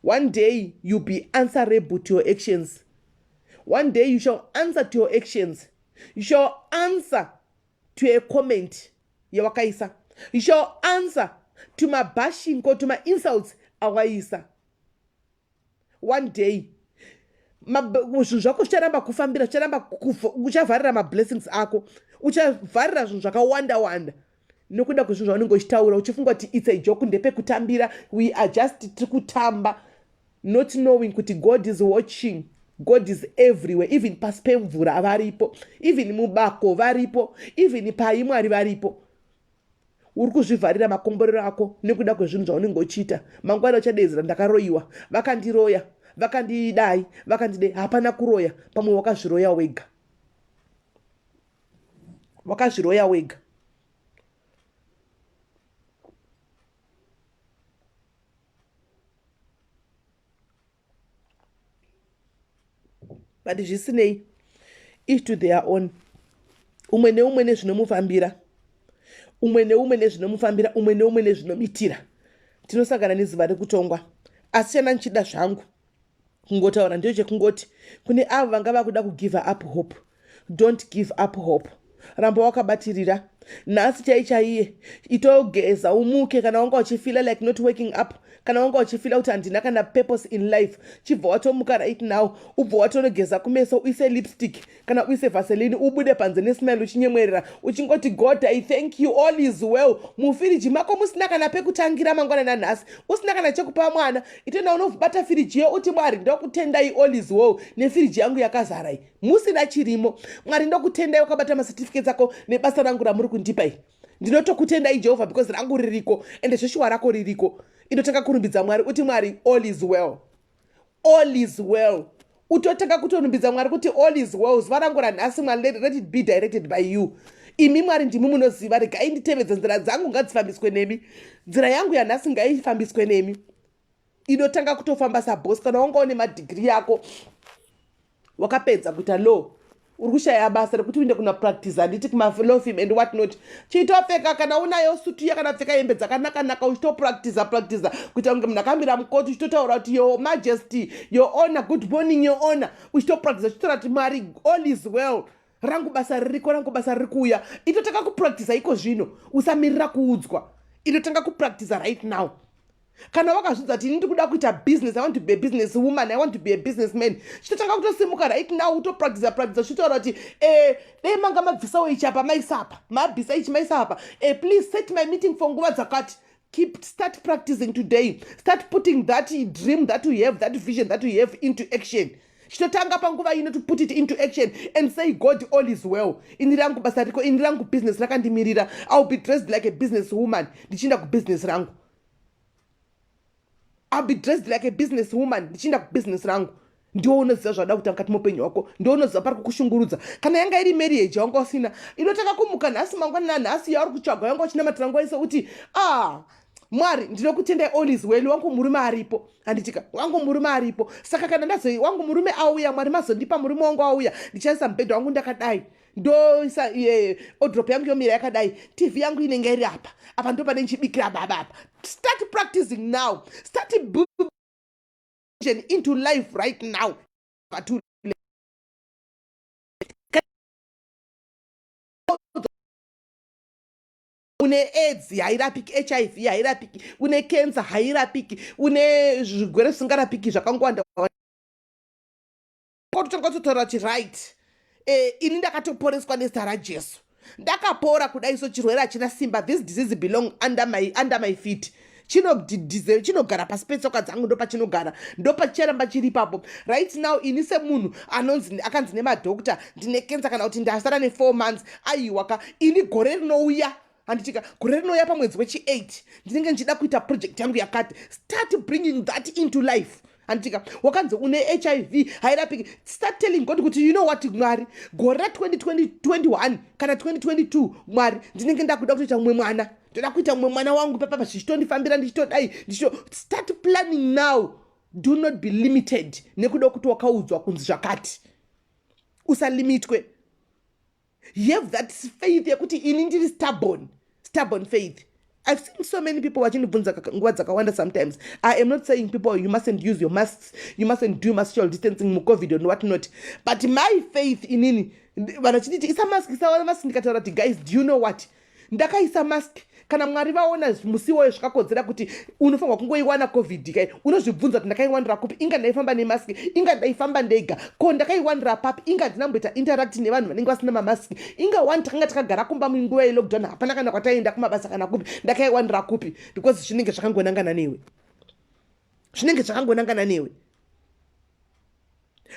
A: One day you be answerable to your actions. One day you shall answer to your actions. You shall answer to a comment yawakaisa. You shall answer to mabashing or to mainsults awaisa. One day zvinhu zvako zvicharamba kufambira, zvicharamba. Uchavharira mablessings ako, uchavharira zvinhu zvakawanda wanda nekuda kwezvinhu zvaunenge uchitaura, uchifunga kuti it's a joke, ndepekutambira, we are just tiri kutamba, not knowing kuti God is watching. God is everywhere. Even pasi pemvura varipo, even mubako varipo, even pai Mwari varipo. Uri kuzvivharira makomborero ako nekuda kwezvinhu zvaunenge uchiita. Mangwana uchadedzera, "Ndakaroyiwa, vakandiroya." Vakandidai, vakandidai, hapana kuroya. Pamwe wakazviroya wega, wakazviroya wega. But zvisinei, each to their own. Umwe neumwe nezvinomufambira, umwe neumwe nezvinomufambira, umwe neumwe nezvinomitira. Tinosangana nezuva rekutongwa. Asi chana ndichida zvangu kungotaura ndiyo chekungoti kune avo vanga vakuda kugive up hope, don't give up hope. Ramba wakabatirira. Nhasi chai chaiye itogeza umuke. Kana wanga uchifeela like not waking up, kana wanga uchifeela kuti handina kana purpose in life, chibva watomuka right now, ubva watonogeza kumeso, uise lipstick kana uise vaseline, ubude panze nesmile, uchinyemwerera, uchingoti, "God, I thank you, all is well." Mufiriji mako musina kana pekutangira mangwana nanhasi, usina kana chekupa mwana, itenda unobata firiji yo uti, "Mwari, ndokutendai, all is well nefiriji yangu yakazarai." Musina chirimo, "Mwari, ndokutendai." Wakabata macertificates ako nebasa rangu ramuri kundipa iyi, "Ndinotokutendai Jehovha because rangu ririko." Ende zveshuwa rako ririko. Inotanga kurumbidza Mwari, uti, "Mwari, all is well, all is well." Utotanga kutorumbidza Mwari kuti, "All is well. Zuva rangu ranhasi, Mwari, let it be directed by you. Imi Mwari ndimi munoziva. Regai nditevedze nzira dzangu, ngadzifambiswe nemi. Nzira yangu yanhasi ngaifambiswe nemi." Inotanga kutofamba saboss. Kana wanga une madhigiri yako, wakapedza kuita law, uri kushaya basa rekuti uinde kuna practice, handiti, kumalaw firm and what not, chitopfeka kana unayo sutu kana pfeka hembe dzakanaka-naka, uchitopractiza practiza kuita kunge munhu akamira mukoti, uchitotaura kuti, "Your Majesty, Your Honor, good morning, Your Honor." Uchitopractiza, uchitotaura kuti, "Mwari, all is well. Rangu basa ririko, rangu basa riri kuuya." Itotanga kupractiza iko zvino, usamirira kuudzwa. Inotanga kupractiza right now. Kana wakazvidza kuti, "Ini ndikuda kuita business, I want to be a business woman, I want to be a business man," chitotanga kutosimuka right now, utopractiza practiza, uchitaura kuti, "Dai manga mabvisawo ichi apa, maisa apa, mabvisa ichi, maisa apa. Please set my meeting for nguva dzakati." Keep start practicing today. Start putting that dream that you have, that vision that you have into action. Chitotanga panguva ino to put it into action and say, "God, all is well. Ini rangu basa riko, ini rangu business rakandimirira. I will be dressed like a business woman ndichienda kubusiness rangu. I'll be dressed like a business woman ndichienda kubusiness rangu." Ndiwo unoziva zvauda kuita mukati meupenyu hwako, ndiwo unoziva pari kukushungurudza. Kana yanga iri marriage wanga usina, inotanga kumuka nhasi mangwanani nanhasi yauri kutsvagwa, yanga uchinamatira nguva ise, uti, "Ah, Mwari, ndinokutendai, all is well. Wangu murume aripo, handitika? Wangu murume aripo. Saka kana ndazo wangu murume auya, Mwari mazondipa murume wangu auya, ndichaisa mubhedha wangu ndakadai, ndoisa wardrobe yangu yomira yakadai, TV yangu inenge iri apa apa, ndo pane ndichibikira baba apa." Start practicing now. Start vision into life right now. Too late. Une AIDS, hairapiki. HIV, hairapiki. Une cancer, hairapiki. Une zvirwere zvisingarapiki zvakangowanda. Kototanga kutotaura kuti, "Right, ini ndakatoporeswa nezita raJesu. Ndakapora kudai, so chirwere hachina simba. This disease belong under my feet. Chinogara pasi petsoka dzangu, ndopachinogara, ndopachicharamba chiri ipapo." Right now, ini semunhu anonzi, akanzi nemadhokta ndine kensa, kana kuti ndasara ne4 months, aiwaka, ini gore rinouya, handitika, gore rinouya pamwedzi wechi8 ndinenge ndichida kuita project yangu yakati. Start bringing that into life, handitika? Wakanzi une HIV, hairapiki. Start telling God kuti, "You know what, Mwari, gore ra2021 kana 2022, Mwari, ndinenge ndakuda kutoita mumwe mwana. Ndoda kuita mumwe mwana wangu papapa, zvichitondifambira, ndichitodai, ndichito." Start planning now. Do not be limited nekuda kuti wakaudzwa kunzi zvakati. Usalimitwe. Have that faith yekuti ini ndiri stubborn, stubborn faith. I've seen so many people vachindibvunza nguva dzakawanda. Sometimes I am not saying people, you mustn't use your masks, you mustn't do social distancing muCOVID and what not, but my faith, inini vanhu vachinditi, "Isa mask, isa mask," ndikataura kuti, "Guys, do you know what? Ndakaisa mask, kana Mwari vaona musi iwoyo zvakakodzera kuti unofanirwa kungoiwana COVID kai." Unozvibvunza kuti, "Ndakaiwanira kupi? Inga ndaifamba nemaski, inga ndaifamba ndega. Ko ndakaiwanira papi? Inga ndinamboita interact nevanhu vanenge vasina mamaski. Inga wani takanga takagara kumba munguva yelockdown, hapana kana kwataienda kumabasa kana kupi. Ndakaiwanira kupi?" Because zvinenge zvakangonangana newe, zvinenge zvakangonangana newe.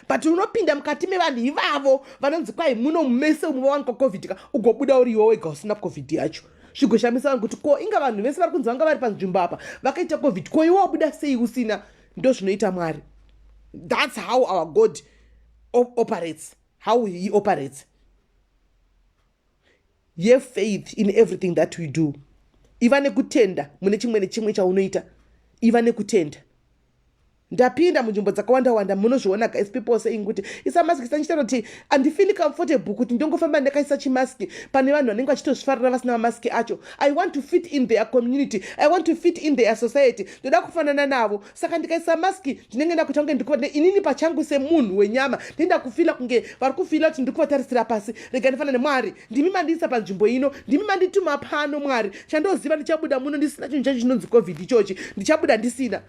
A: But unopinda mukati mevanhu ivavo vanonzi kwai muno mese umu vawanikwa COVID ka, ugobuda uri iwe wega usina COVID yacho. Zvigoshamisa vanhu kuti, "Ko inga vanhu vese vari kunzi vanga vari panzvimbo apa vakaita COVID, ko iwe wabuda sei usina?" Ndo zvinoita Mwari. That's how our God operates, how he operates. Have faith in everything that we do. Iva nekutenda mune chimwe nechimwe chaunoita. Iva nekutenda. Ndapinda munzvimbo dzakawanda wanda, munozviona guys, people saying kuti isa mask. Sandichitaura kuti handifeeli comfortable kuti ndongofamba ndakaisa chimaski pane vanhu vanenge vachitozvifarira vasina mamaski acho. I want to fit in their community, I want to fit in their society. Ndoda kufanana navo, saka ndikaisa maski ndinenge ndakuita kunge ndikuva inini pachangu semunhu wenyama, ndinoda kufeela kunge vari kufeela kuti ndiri kuvatarisira pasi. Rega ndifanane. Mwari, ndimi mandiisa panzvimbo ino, ndimi mandituma pano. Mwari, chandoziva, ndichabuda muno ndisina chinhu chacho chinonzi COVID ichochi. Ndichabuda ndisina.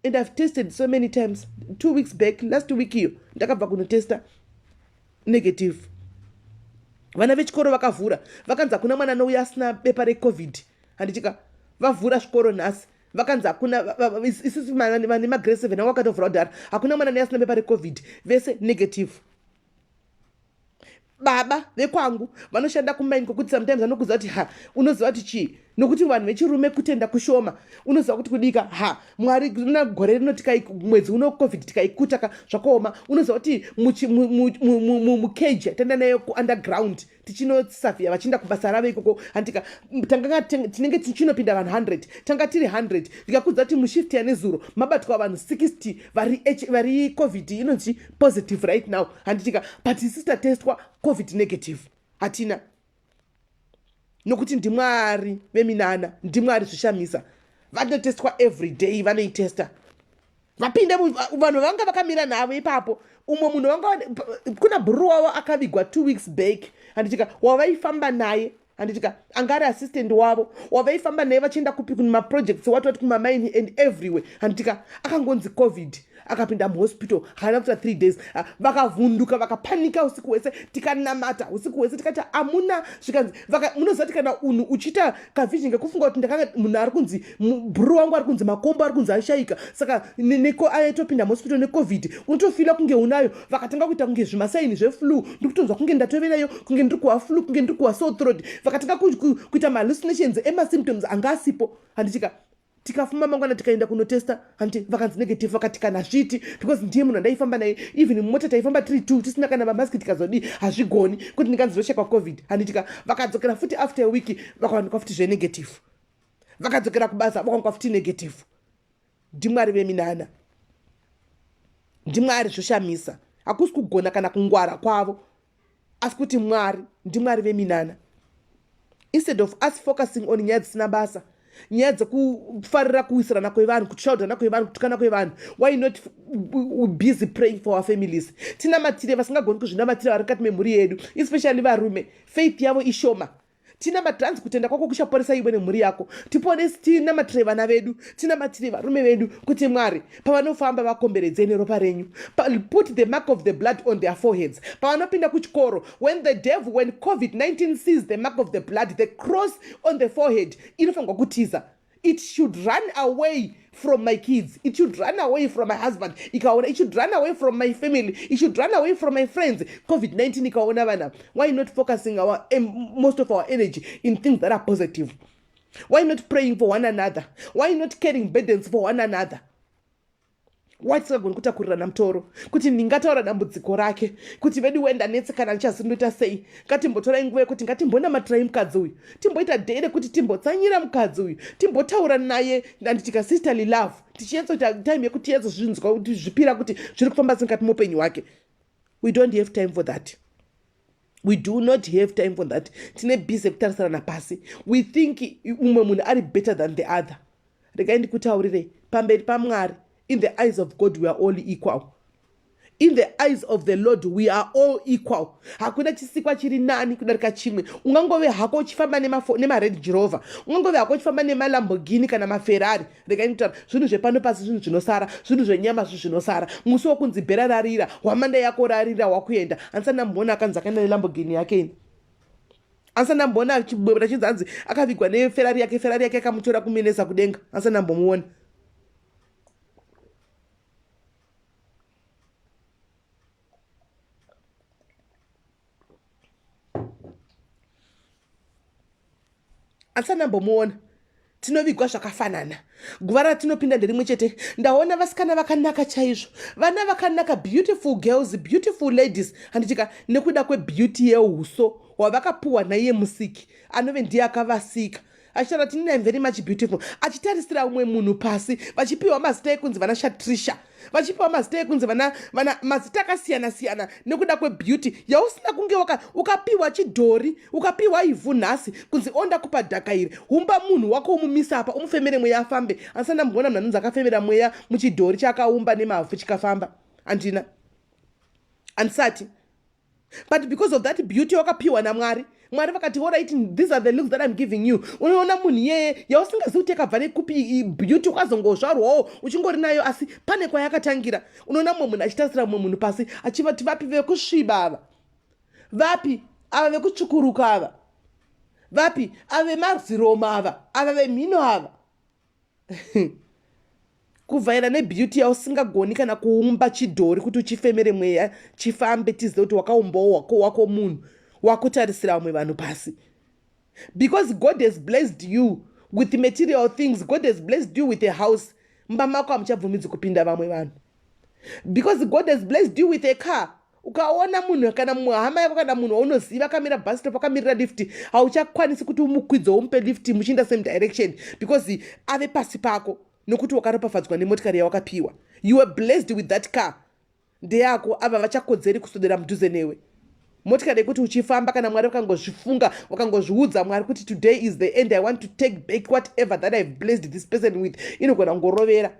A: And I've tested so many times. 2 weeks back, last week iyo ndakabva kunotesta, negative. Vana vechikoro vakavhura, vakanzi hakuna mwana anouya asina bepa recovid, handitika? Vavhura zvikoro nhasi, vakanzi hakuna. Isusu vane magrade 7 anga vakatovhura kudhara, hakuna mwana anouya asina bepa recovid, vese negative. Baba vekwangu vanoshanda kumaini, kwokuti sometimes vanokuziva kuti ha, unoziva kuti chii, nokuti vanhu vechirume kutenda kushoma. Unoziva kuti kudika ha, Mwari, na gore rino mwedzi uno COVID tikaikuta ka, zvakaoma. Unoziva kuti mukeji tenda nayo kuunderground tichinosavhiya, vachienda kubasa ravo ikoko, handika? Tanga tinenge tichinopinda vanhu 100, tanga tiri 100. Ndikakudza kuti mushift yanezuro mabatwa vanhu 60 vari COVID inonzi positive right now, handitika? But isi tatestwa COVID negative, hatina, nokuti ndimwari veminana, ndimwari zvishamisa. Vanotestwa every day, vanoitesta vapinde. Vanhu vanga vakamira navo ipapo, umwe munhu vanga kuna bhururu wavo akavigwa 2 weeks back, handitika? Wavaifamba naye, handitika? Anga ari assistant wavo, wavaifamba naye vachienda kupi, kumaprojects, wati wati kumamaini and everywhere, handitika? Akangonzi COVID, akapinda muhospital, haana kuita 3 days. Ah, vakavhunduka, vakapanika usiku hwese. Tikanamata usiku hwese, tikati amuna. Zvikanzi munoziva kuti kana unhu uchiita kavision kekufunga kuti ndakanga munhu ari kunzi bhuru wangu ari kunzi makombo, ari kunzi ashayika, saka neko aitopinda muhospital neCOVID, unotofeela kunge unayo. Vakatanga kuita kunge zvimasigns zveflu, ndikutonzwa kunge ndatovenayo, kunge ndiri kuwa flu, kunge ndiri kuwa sore throat. Vakatanga kuita mahallucinations emasymptoms anga asipo, handitika? Tikafuma mangwana, tikaenda kunotesta, hanti? Vakanzi negative. Vakati kana zviti because ndiye munhu andaifamba naye, even mumota taifamba tiri two, tisina kana mamaski, tikazodii, hazvigoni kuti ndinganzi ndochekwa COVID, handitika? Vakadzokera futi after a week, vakawanikwa futi zvenegative. Vakadzokera kubasa, vakawanikwa futi negative. Ndimwari veminana, ndimwari zvoshamisa. Hakusi kugona kana kungwara kwavo, asi kuti Mwari ndimwari veminana. Instead of us focusing on nyaya dzisina basa, nyaya dzekufarira kuwisirana kwevanhu, kutsvaudana kwevanhu, kutukana kwevanhu, why not busy praying for our families? Tinamatire vasingagoni kuzvinamatira vari mukati memhuri yedu, especially varume, faith yavo ishoma. Tinamatire, hanzi kutenda kwako kuchaporesa iwe nemhuri yako. Tiponesi, tinamatire vana vedu, tinamatire varume vedu kuti Mwari pavanofamba vakomberedzei neropa renyu. Put the mark of the blood on their foreheads pavanopinda kuchikoro. When the devil, when COVID-19 sees the mark of the blood, the cross on the forehead, inofanirwa kutiza. It should run away from my kids, it should run away from my husband. Ikaona, it should run away from my family, it should run away from my friends, COVID-19 ikaona vana. Why not focusing our most of our energy in things that are positive? Why not praying for one another? Why not carrying burdens for one another? Watisingagoni kutakurirana mutoro, kuti ndingataura dambudziko rake kuti vedu we ndanetsekana, ndichazindoita sei? Ngatimbotorai nguva yekuti ngatimbonamatirai mukadzi uyu, timboita day rekuti timbotsanyira mukadzi uyu, timbotaura naye, handitika? Sisterly love, tichinyatsoita time yekuti tinyatso kuti zvipira kuti zviri kufamba sei mukati muupenyu hwake. We don't have time for that. We do not have time for that. Tine busy kutarisirana pasi. We think umwe munhu ari better than the other. Regai ndikutaurirei, pamberi paMwari, in the eyes of God we are all equal. In the eyes of the Lord we are all equal. Hakuna chisikwa chiri nani kudarika chimwe. Ungangove hako uchifamba nemaRange Rover, ungangove hako uchifamba nemaLamborghini kana maFerrari, regai ndikutaura, zvinhu zvepano pasi, zvinhu zvinosara, zvinhu zvenyama, zvinhu zvinosara. Musi wokunzi bhera rarira, hwamanda yako rarira, wakuenda. Handisati ndamboona akanzi akaenda neLamborghini yake ini. Handisati ndamboona chibwebwe chinzi hanzi akavigwa neFerrari yake, Ferrari yake akamutora kumenesa kudenga. Handisati ndambomuona. Handisati ndambomuona. Tinovigwa zvakafanana. Guva ratinopinda nderimwe chete. Ndaona vasikana vakanaka chaizvo, vana vakanaka, beautiful girls, beautiful ladies, handitika, nekuda kwebeauty yeuso hwavakapuhwa naiye Musiki anove ndiye akavasika, achitaura kuti I'm very much beautiful, achitarisira umwe munhu pasi, vachipiwa mazita ekunzi vana Shatrisha, vachipiwa mazita ekunzi vana vana mazita akasiyana siyana nekuda kwebeauty yausina kunge waka ukapiwa chidhori, ukapiwa ivhu nhasi kunzi onda kupa dhaka iri, humba munhu wako, umumisa apa, umufemere mweya afambe. Andisati ndamboona munhu anonzi akafemera mweya muchidhori chaakaumba nemavhu chikafamba. Handina, handisati. But because of that beauty wakapiwa naMwari, Mwari vakati, "Alright, these are the looks that I'm giving you." Unoona munhu iyeye yausingazivi kuti yakabva nekupi, beauty ukazongozvarwawo uchingori nayo, asi pane kwayakatangira. Unoona mumwe munhu achitarisira mumwe munhu pasi, achivati, "Vapi vekusviba ava? Vapi ava vekutsvukuruka ava? Vapi ava vemaziroma ava, ava vemhino ava?" Kuvhaira nebeauty yausingagoni kana kuumba chidhori kuti uchifemere mweya chifambe, tizive kuti wakaumbawo wako wako munhu, wakutarisira vamwe vanhu pasi because God has blessed you with material things. God has blessed you with a house. Mumba mako hamuchabvumidzi kupinda vamwe vanhu because God has blessed you with a car. Ukaona munhu kana mumwe hama yako kana munhu waunoziva akamira bus stop akamirira lift, hauchakwanisi kuti umukwidze, umupe lift muchiinda same direction because ave pasi pako, nokuti wakaropafadzwa nemotikari yawakapiwa. You were blessed with that car, ndeyako. Ava vachakodzeri kuswedera mudhuze newe. Motikari yekuti uchifamba, kana Mwari vakangozvifunga, vakangozviudza Mwari kuti, "Today is the end, I want to take back whatever that I've blessed this person with," inogona kungorovera,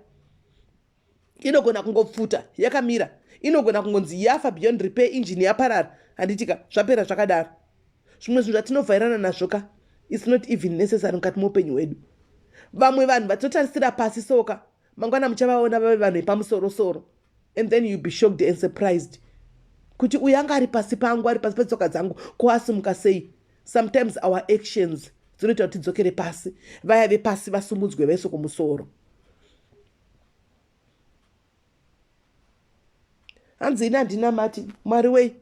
A: inogona kungopfuta yakamira, inogona kungonzi yafa beyond repair, engine yaparara, handitika? Zvapera zvakadaro. Zvimwe zvinhu zvatinovhairana nazvo ka, it's not even necessary mukati meupenyu hwedu. Vamwe vanhu vatinotarisira pasi soka, mangwana muchavaona vave vanhu vepamusorosoro, and then you be shocked and surprised kuti uyu anga ari pasi pangu, ari pasi petsoka dzangu, ko asimuka sei? Sometimes our actions dzinoita kuti tidzokere pasi, vaya vepasi vasumudzwe vaiswe kumusoro. Hanzi, "Ini handina mati Mwari wei,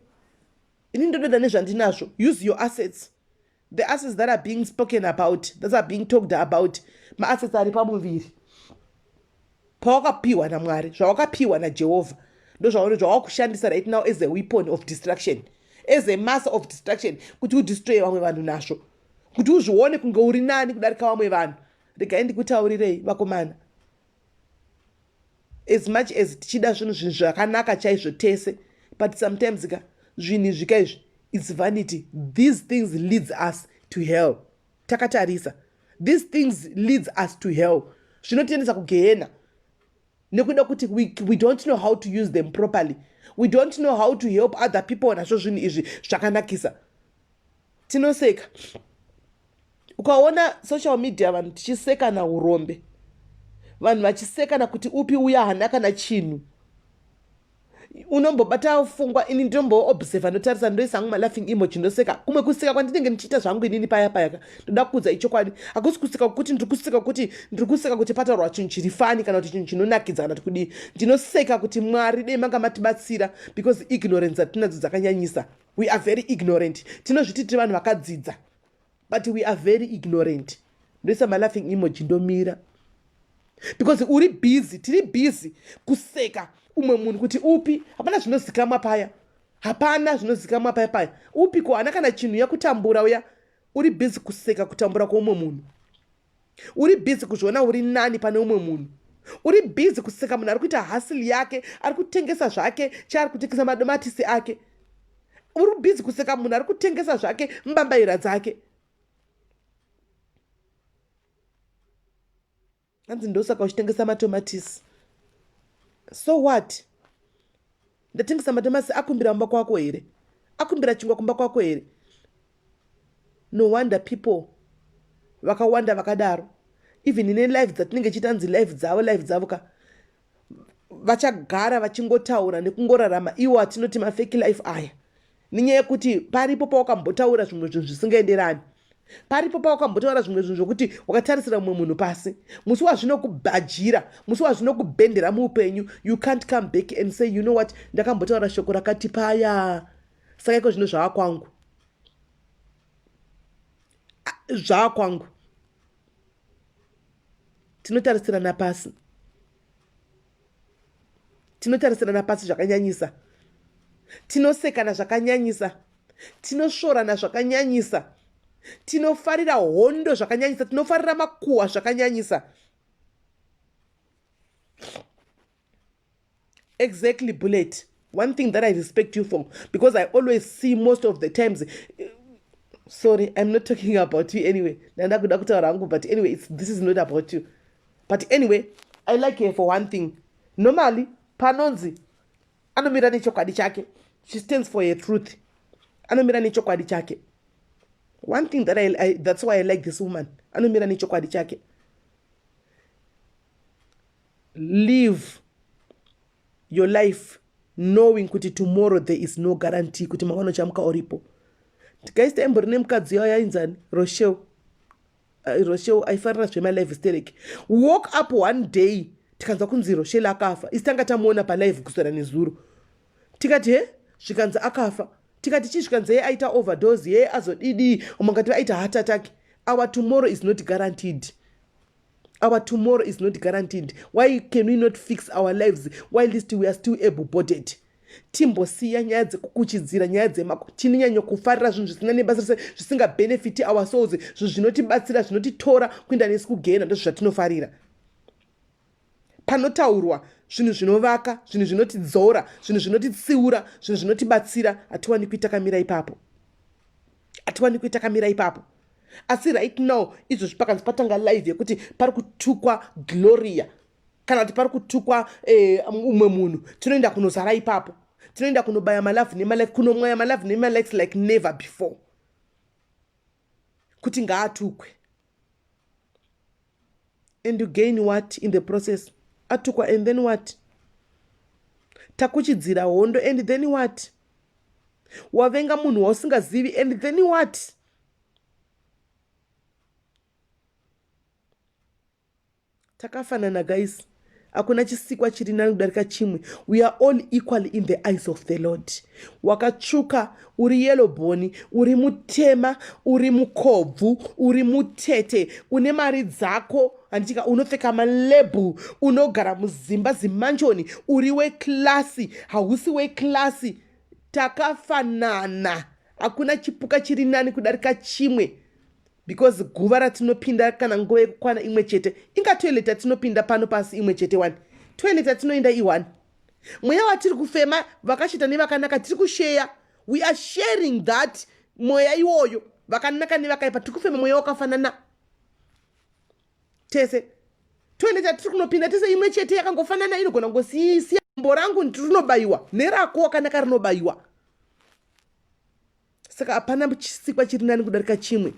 A: ini ndododa nezvandinazvo." Use your assets, the assets that are being spoken about, that are being talked about, maassets ari pamuviri pawakapiwa naMwari, zvawakapiwa naJehovha, ndo zvawakushandisa right now as a weapon of destruction, as a mass of destruction, kuti udestroye vamwe vanhu nazvo, kuti uzvione kunge uri nani kudarika vamwe vanhu. Regai ndikutaurirei, vakomana, as much as tichida zvinhu zvakanaka chaizvo tese, but sometimes ka, zvinhu izvi ka izvi, it's vanity. These things leads us to hell. Takatarisa, these things leads us to hell, zvinotiendesa kugehena, nekuda kuti we don't know how to use them properly. We don't know how to help other people nazvo zvinhu izvi zvakanakisa. Tinoseka ukaona social media vanhu tichisekana urombe, vanhu vachisekana kuti upi uya hana kana chinhu. Unombobata fungwa, ini ndinomboobserva, ndotarisa, ndoisa hangu malaughing emoji, ndoseka. Kumwe kuseka kwandinenge ndichiita zvangu inini paya payaka, ndoda kuudza ichokwadi, hakusi kuseka kuti ndiri kuseka kuti ndiri kuseka kuti pataurwa chinhu chiri funny kana kuti chinhu chinonakidza kana kuti kudii. Ndinoseka kuti Mwari dei manga matibatsira, because ignorance dzatinadzo dzakanyanyisa. We are very ignorant. Tinozviti tiri vanhu vakadzidza, but we are very ignorant. Ndoisa malaughing emoji, ndomira, because uri busy, tiri busy kuseka umwe munhu kuti upi, hapana zvinozikamwa paya, hapana zvinozikamwa paya paya, upi ko hana kana chinhu, yakutambura uya. Uri busy kuseka kutambura kwoumwe munhu, uri busy kuzviona uri nani pane umwe munhu, uri busy kuseka munhu ari kuita hustle yake, ari kutengesa zvake, chaari kutengesa madomatisi ake. Uri busy kuseka munhu ari kutengesa zvake mbambaira dzake. Hanzi, "Ndosaka uchitengesa matomatisi." So what? Ndatengesa matomasi, akumbira kumba kwako here? Akumbira chingwa kumba kwako here? No wonder people vakawanda vakadaro, even nelive dzatinenge chiita, nzi live dzavo, live dzavo ka, vachagara vachingotaura nekungorarama iwo atinoti mafake life aya, nenyaya yekuti paripo pawakambotaura zvimwe zvinhu zvisingaenderani, paripo pawakambotaura zvimwe zvinhu zvokuti wakatarisira mumwe munhu pasi. Musi wazvinokubhajira, musi wazvinokubhendera muupenyu, you can't come back and say, "You know what, ndakambotaura shoko rakati paya, saka iko zvino zvava kwangu, zvava kwangu." Tinotarisirana pasi, tinotarisirana pasi zvakanyanyisa, tinosekana zvakanyanyisa, tinosvorana zvakanyanyisa, tinofarira hondo zvakanyanyisa, tinofarira makuhwa zvakanyanyisa. Exactly, Bullet. One thing that I respect you for, because I always see most of the times, sorry, I'm not talking about you anyway. Ndanda kuda kutaura hangu, but anyway, this is not about you. But anyway, I like her for one thing. Normally, panonzi anomira nechokwadi chake. She stands for her truth. Anomira nechokwadi chake. One thing that I that's why I like this woman. Anomira nechokwadi chake. Live your life knowing kuti tomorrow there is no guarantee kuti mangwana uchamuka uripo. Guys, taimbori nemukadzi yayo yainzani Rochelle. Rochelle aifarira zvemalive sterek. Woke up one day tikanzwa kunzi Rochelle akafa. Isi tanga tamuona palive kuswera nezuro. Tikati he, zvikanzi akafa. Tikati chii, zvikanzi ye aita overdose, ye azodidi, umwe aita heart attack. Our tomorrow is not guaranteed. Our tomorrow is not guaranteed. Why can we not fix our lives while least we are still able bodied? Timbosiya nyaya dzekukuchidzira, nyaya dzemako. Tinonyanya kufarira zvinhu zvisina nebasa rese, zvisingabenefiti our souls. Zvinhu zvinotibatsira, zvinotitora kuenda nesu kugena, ndozvo zvatinofarira. Panotaurwa zvinhu zvinovaka, zvinhu zvinotidzora, zvinhu zvinotitsiura, zvinhu zvinotibatsira, hatiwanikwi takamira ipapo, hatiwanikwi takamira ipapo. Asi right now izvozvi pakanzi patanga live yekuti pari kutukwa Gloria kana kuti pari kutukwa umwe munhu, tinoenda kunozara ipapo, tinoenda kunobaya malove nemalike, kunomwaya malove nemalikes like never before, kuti ngaatukwe. And you gain what in the process? Atukwa, and then what? Takuchidzira hondo, and then what? Wavenga munhu wausingazivi, and then what? Takafanana, guys. Hakuna chisikwa chiri nani kudarika chimwe. We are all equal in the eyes of the Lord. Wakatsvuka, uri yellow bone, uri mutema, uri mukobvu, uri mutete, une mari dzako, handitika, unopfeka malabel, unogara muzimba zimanjoni, uri weklasi, hausi weklasi, takafanana. Hakuna chipuka chiri nani kudarika chimwe, because guva ratinopinda kana nguva yekukwana imwe chete. Inga toilet yatinopinda pano pasi imwe chete, one toilet yatinoenda i1. Mweya watiri kufema, vakashita nevakanaka tiri kusheya. We are sharing that mweya iwoyo. Vakanaka nevakaipa tiri kufema mweya wakafanana tese. Toilet yatiri kunopinda tese imwe chete, yakangofanana, inogona kungosiya mbo rangu rinobayiwa nerako wakanaka rinobayiwa. Saka hapana chisikwa chiri nani kudarika chimwe.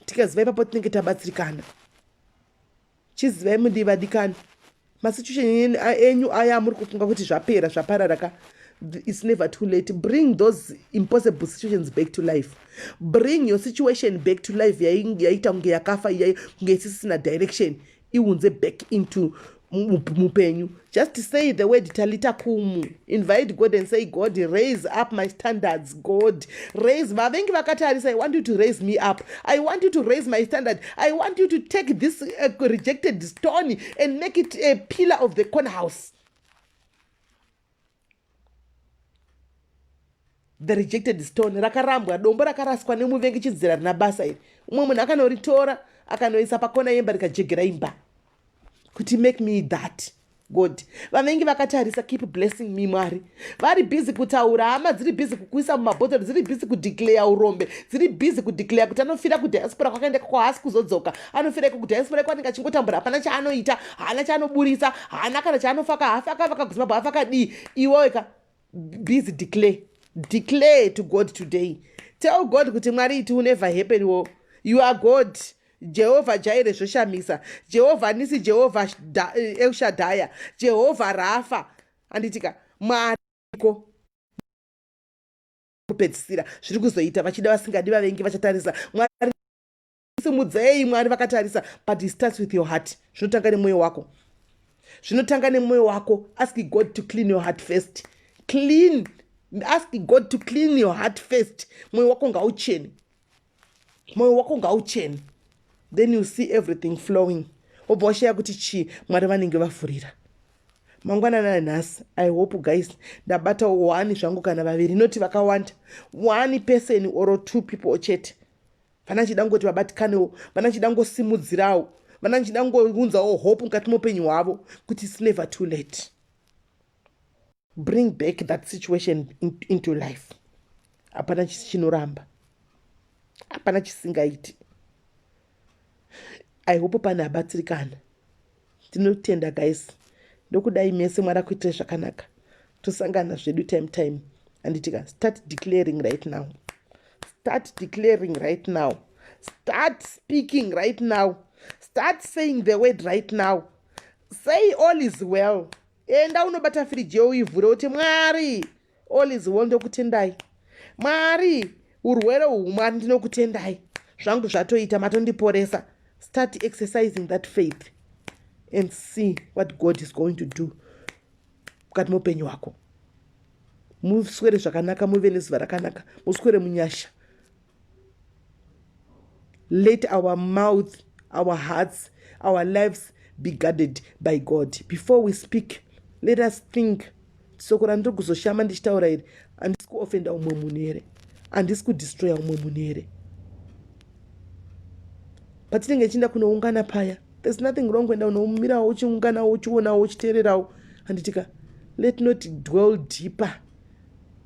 A: Tikaziva ipapo, tinenge tabatsirikana. Chizivai, mudivadikani, masituation enyu aya amuri kufunga kuti zvapera, zvaparara ka, it's never too late. Bring those impossible situations back to life. Bring your situation back to life. Yaita kunge yakafa, kunge isisina direction, iunze back into mupenyu. Just say the word "Talita kum". Invite God and say, "God, raise up my standards. God, raise." Vavengi vakatarisa. I want you to raise me up. I want you to raise my standard. I want you to take this rejected stone and make it a pillar of the corner house. The rejected stone, rakarambwa, dombo rakaraswa nemuvengi, chidzira rina basa iri. Umwe munhu akanoritora, akanoisa pakona yemba, rikajegera imba. Kuti make me that, God. Vavengi vakatarisa, keep blessing me. Mwari vari busy kutaura, hama dziri busy kukuisa mumabhotoro, dziri busy kudeclare urombe, dziri busy kudeclare kuti anofira kudiaspora, kwakaenda kwaasi kuzodzoka, anofira iko kudiaspora iko, anenge achingotambura, hapana chaanoita, haana chaanoburisa, haana kana chaanofaka, hafi akavaka kuZimbabwe, hafi akadii. Iwoweka busy declare, declare to God today. Tell God kuti, "Mwari, it will never happen wo. You are God, Jehovha Jireh, zvoshamisa, Jehovha Nisi, Jehovha Elshadaya, Jehovha Rafa." Handitika Mwariko kupedzisira zviri kuzoita vachida vasingadi, vavengi vachatarisa. Mwari simudzei, Mwari vakatarisa. But it starts with your heart. Zvinotanga nemwoyo wako, zvinotanga nemwoyo wako. Ask God to clean your heart first. Clean, ask God to clean your heart first. Mwoyo wako ngauchene, mwoyo wako ngauchene, then you see everything flowing. Wobva washaya kuti chii. Mwari vanenge vavhurira mangwanani anhasi. I hope, guys, ndabata one zvangu kana vaviri, noti vakawanda, one person or two people chete. Vana chida ngoti vabatikanewo, vana chida ngosimudzirawo, vana chida ngounzawo hope mukati meupenyu hwavo kuti it's never too late. Bring back that situation into life. Hapana chinoramba, hapana chisingaiti. I hope pane abatsirikana. Ndinotenda, guys. Ndokudai mese. Mwari akuitire zvakanaka. Tosangana zvedu time time, handitika? Start declaring right now. Start declaring right now. Start speaking right now. Start saying the word right now. Say, "All is well." Enda unobata firiji uivhure, uti, "Mwari, all is well. Ndokutendai, Mwari. Urwere uhu, Mwari, ndinokutendai, zvangu zvatoita, matondiporesa." Start exercising that faith and see what God is going to do mukati meupenyu hwako. Muswere zvakanaka, muve nezuva rakanaka, muswere munyasha. Let our mouth, our hearts, our lives be guarded by God. Before we speak, let us think: soko randiri kuzoshama ndichitaura iri, handisi kuofenda umwe munhu here? Handisi kudestroya umwe munhu here? Patinenge tichienda kunoungana paya, there's nothing wrong kuenda unomirawo, uchiunganawo, uchionawo, uchiteererawo, handitika? Let not dwell deeper.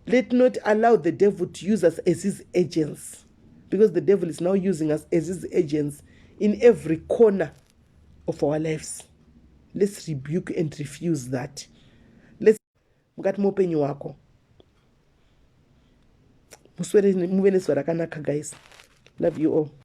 A: Let not allow the devil to use us as his agents, because the devil is now using us as his agents in every corner of our lives. Let's rebuke and refuse that. Let's mukati meupenyu hwako. Muswere, muve nezuva rakanaka, guys. Love you all.